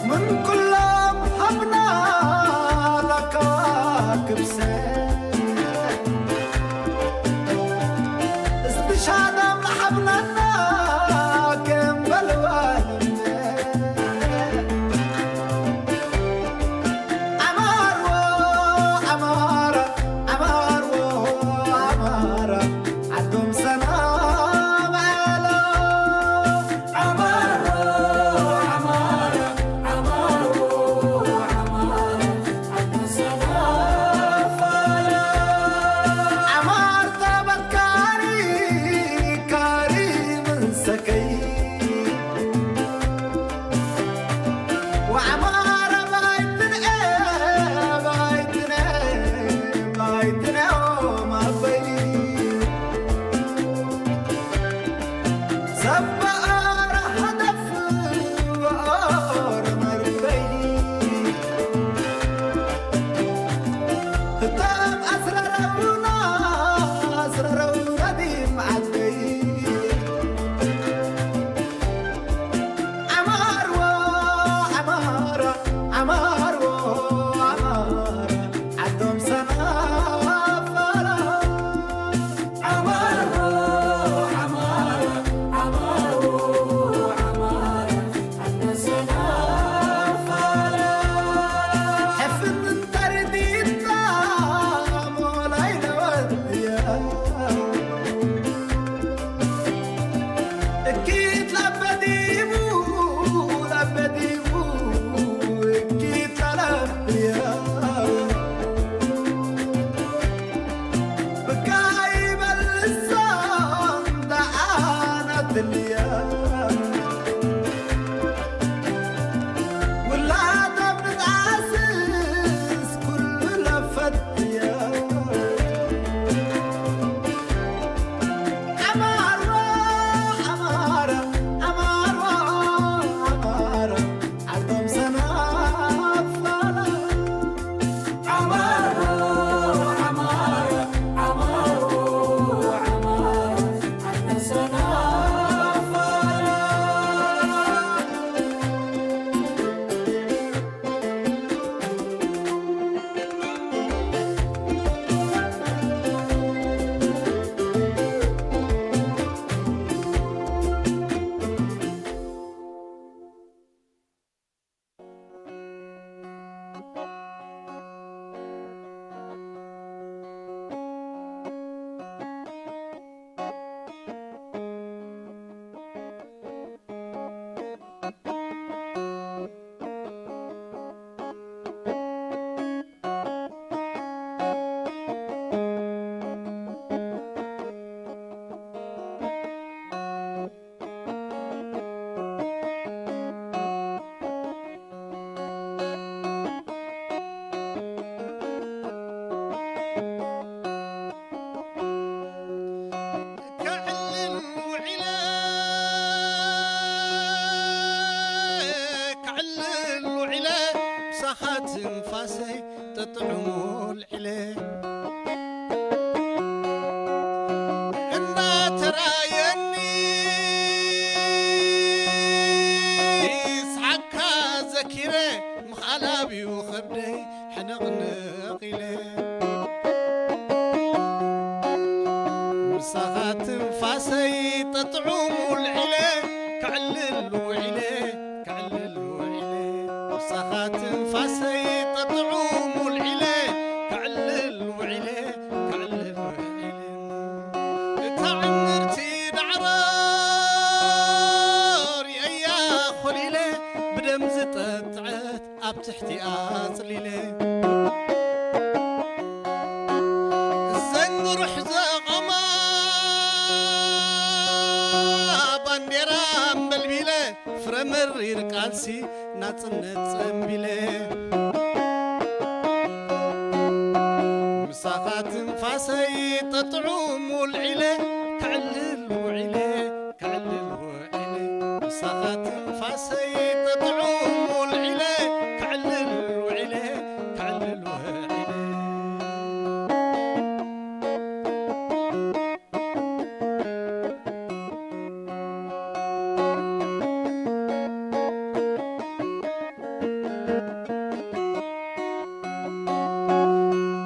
ምን ኩሎም ሃብና ለከዋክብ ሰብ እዝብሻዳም ለሓብናና ከም በልባልም ኣማርዎ ኣማራ ኣማርዎ ኣማራ ዓዶም ሰላም ኣላ ኣማርዎ ኣማራ ኣማርዎ ኣማራ ዓዶም ሰላም ኣላ ሰይ ጥጥዑሙ ልዒለ እናተራየኒ ስሓካ ዘኪረ ምኻላብዩ ኸብደይ ሕንቕንቕ ኢለ ምሳኻ ትንፋሰይ ጠጥዑሙ ልዒለ ክዕልል ውዒለ ክዕልል ውዒለ ምሳኻ ትንፋሰይ ጠጥዑሙ ልዒለ ክዕልል ውዒለ ክዕልል ውዒለ እታ ዕምርቲ ዳዕሮ ርእያ ኾሊለ ብደም ዝጠጥዐት ኣብ ትሕቲኣ ጽሊለ ዘንሩሕ ዘቐማ ባንዴራ ኣንበልቢለ ፍረ መሪር ቃልሲ ናጽነት ጸንቢለ ምሳኻ ትንፋሰይ ጠጥዑሙ ልዒለ ክዕልል ውዒለ ክዕልል ውዒለ ምሳኻ ትንፋሰይ ጠጥዑሙ ልዒለ ክዕልል ውዒለ ክዕልል ውዒለ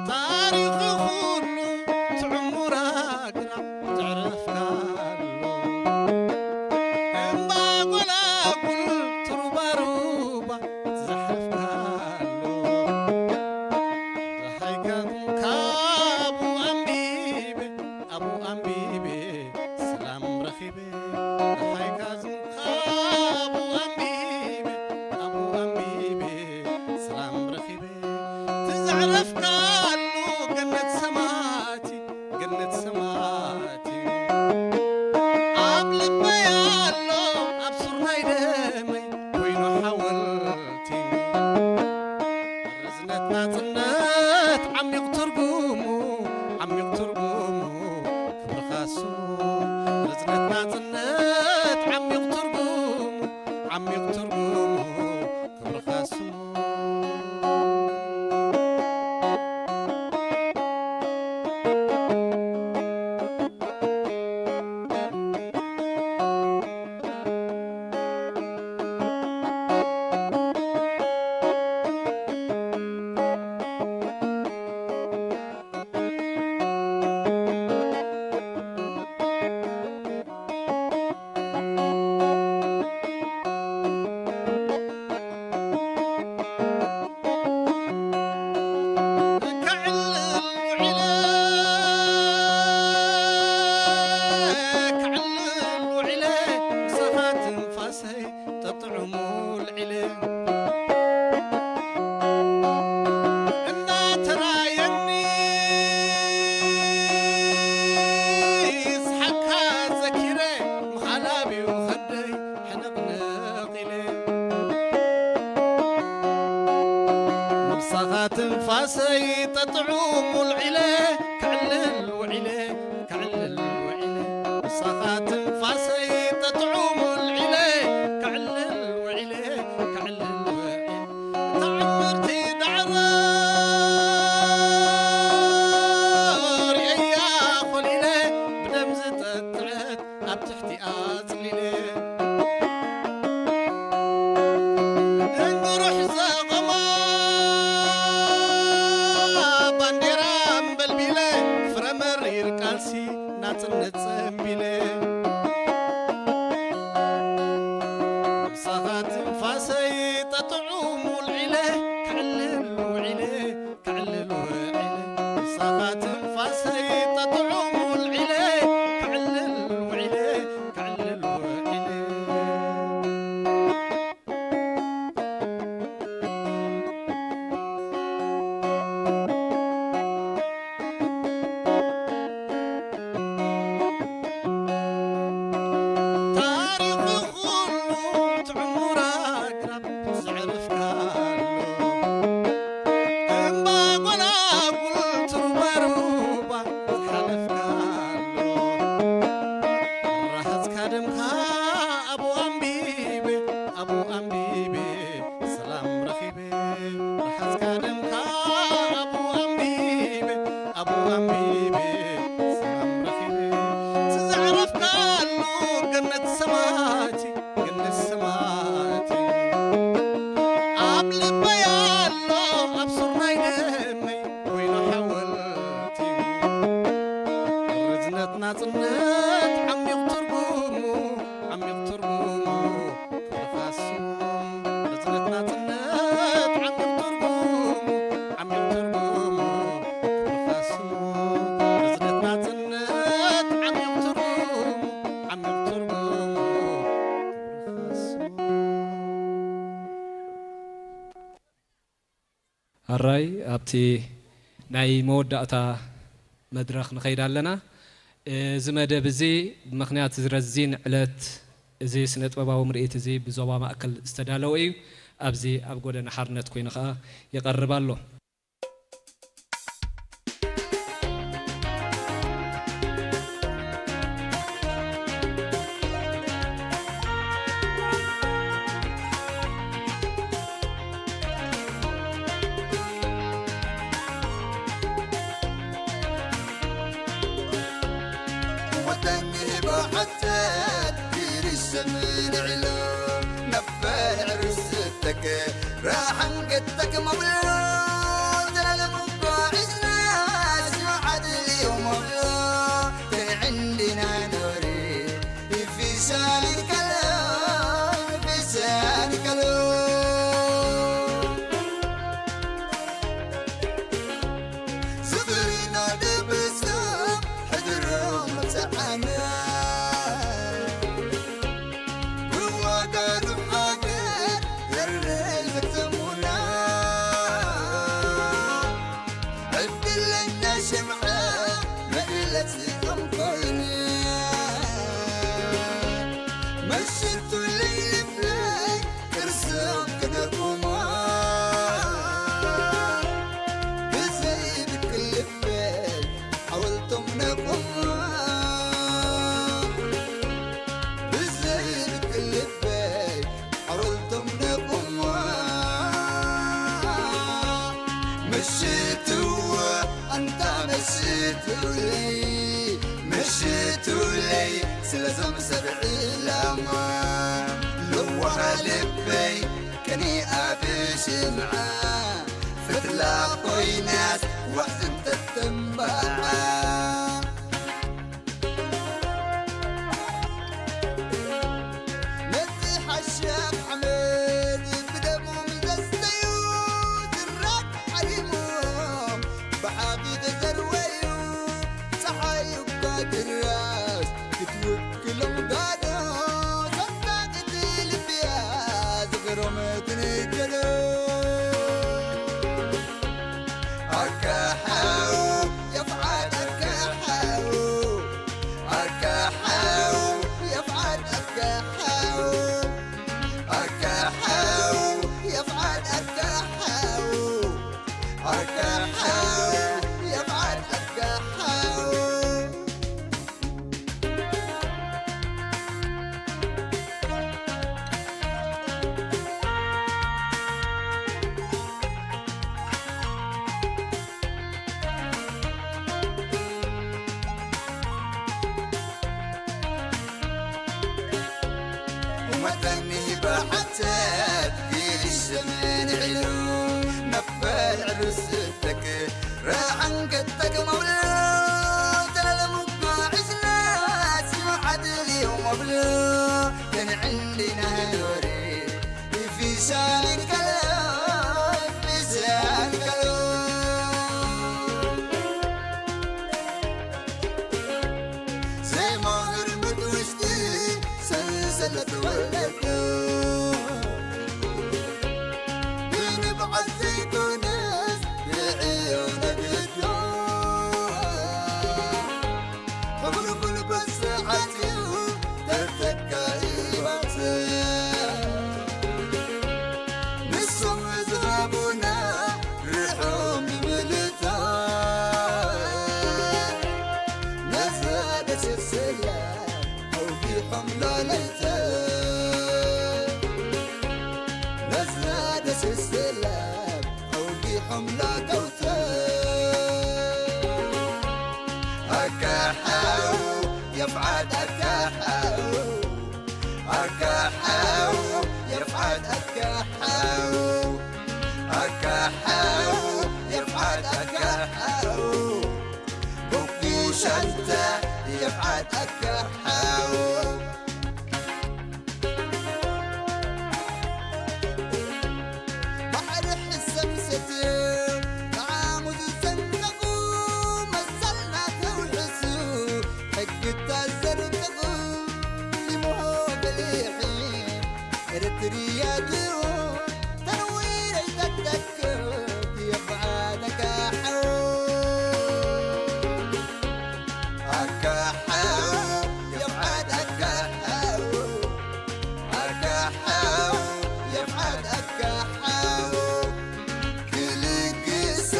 ታሪኽ ኩሉ ትዕሙር ኣግራብ ትዕረፍካሉ እምባ ጎላጉል ትሩባሩባ ትዛሕረፍካሉ ደሃይካ ካብኡ ኣንቢበ ኣብኡ ኣንቢበ ሰላም ረኺበ ደሃይካ ካብኡ ኣንቢበ ኣብኡ ኣንቢበ ሰላም ረኺበ ትዘዕረፍካሉ ገነት ሰማቲ ገነት ሰማቲ ኣብ ልበይ ኣሎ ኣብ ሱር ናይ ደመይ ኮይኑ ሓወልቲ ርዝነት ናጽነት ዓሚቕ ትርጉሙ ዓሚቕ ትርጉሙ ክብርኻ ስሙ ርዝነት ናጽነት ዓሚቕ ትርጉሙ ዓሚቕ ትርጉሙ ክብርኻ ስሙ ተጥዑሙ ልዒለ እናተራየኒ ስሓካ ዘኪረ ምኻላብዩ ኸደይ ሕንቕንቕ ኢለ ምሳኻ ትንፋሰይ ጠጥዑሙ ልዒለ ክዕልል ውዒለ ክዕልል ውዒለ ምሳኻ ትንፋሰይ ጠጥዑሙ ልዒለ ክዕልል ውዒለ ክዕልል ውዒለ እታ ዕምርቲ ዳዕሮ ርእያ ኾሊለ ብደም ዝጠጥዐት ኣብ ትሕቲኣ ጽሊለ እንሩሕ ዘቐማ ባንዴራ ኣንበልቢለ ፍረ መሪር ቃልሲ ናጽነት ጸንቢለ ምሳኻ ትንፋሰይ ጠጥዑሙ ልዒለ ክዕልል ውዒለ ክዕልል ውዒለ ምሳኻ ትንፋሰይ ጠጥዑሙ ልዒለ ክዕልል ውዒለ ክዕልል ውዒለ ታሪኽ ኩሉ ትዕሙር ኣግራብ ዘዕርፍካሉ እምባ ጎላጉል ትሩባሩ ኣንቢቢ ሰላም ረኺበ። እቲ ዘዕረፍካሉ ገነት ሰማያት፣ ገነት ሰማያት። ኣብ ልበይ ኣሎ፣ ኣብ ሱር ናይ ደመይ ኮይኑ ሓወልቲ። ርዝነት ናጽነት ዓሚቕ ትርጉሙ፣ ዓሚቕ ትርጉሙ። ኣራይ ኣብቲ ናይ መወዳእታ መድረኽ ንኸይድ ኣለና። እዚ መደብ እዚ ብምኽንያት እዚ ረዚን ዕለት እዚ ስነ ጥበባዊ ምርኢት እዚ ብዞባ ማእከል ዝተዳለወ እዩ። ኣብዚ ኣብ ጎደና ሓርነት ኮይኑ ኸኣ ይቐርብ ኣሎ። ራሕን ገተክ መብሎ ዘላለም እኮ ሒዝና ስምዓት እዩ መብሎ ተዕንዲና ኖሪ ይፊሳኒ ከሎ ይፊሳኒ ከሎ ዝኽሪና ደብሶ ሕድሮ መፅዓና يفعد أكاحو، أكاحو، يفعد أكاحو، أكاحو، يفعد أكاحو، بوكو شنتا، يفعد أكاحو. ባሕሪ ሕሰም ሰትዩ፣ ጣዕሙ ዝሰንቀቑ፣ መሰልና ተውሕሱ፣ ሕግታት ዘርቅቑ፣ ይምሆ በሊሒ፣ ኤርትርያ ድኡ፣ ተንዊረይ ተተክእ፣ የብዓደካ ሓው። ኣካሓው፣ የብዓድ ኣካሓው። ኣካሓው፣ የብዓድ ኣካሓው። ክልግሳ፣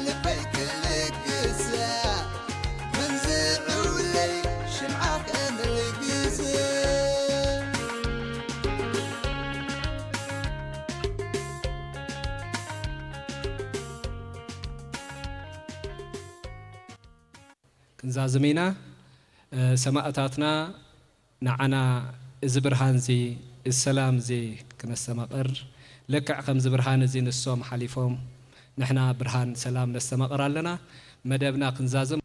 ልበይ ክልግሳ። ብንዝዑለይ ሽምዓ ከነልግስ። ክንዛዝም ኢና። እ፣ ሰማእታትና ንዓና እዚ ብርሃንዚ፣ እዚ ሰላምዚ ክነስተማቕር፣ ልክዕ ከምዚ ብርሃን እዚ ንሶም ሓሊፎም፣ ንሕና ብርሃን ሰላም ነስተማቕር ኣለና። መደብና ክንዛዝም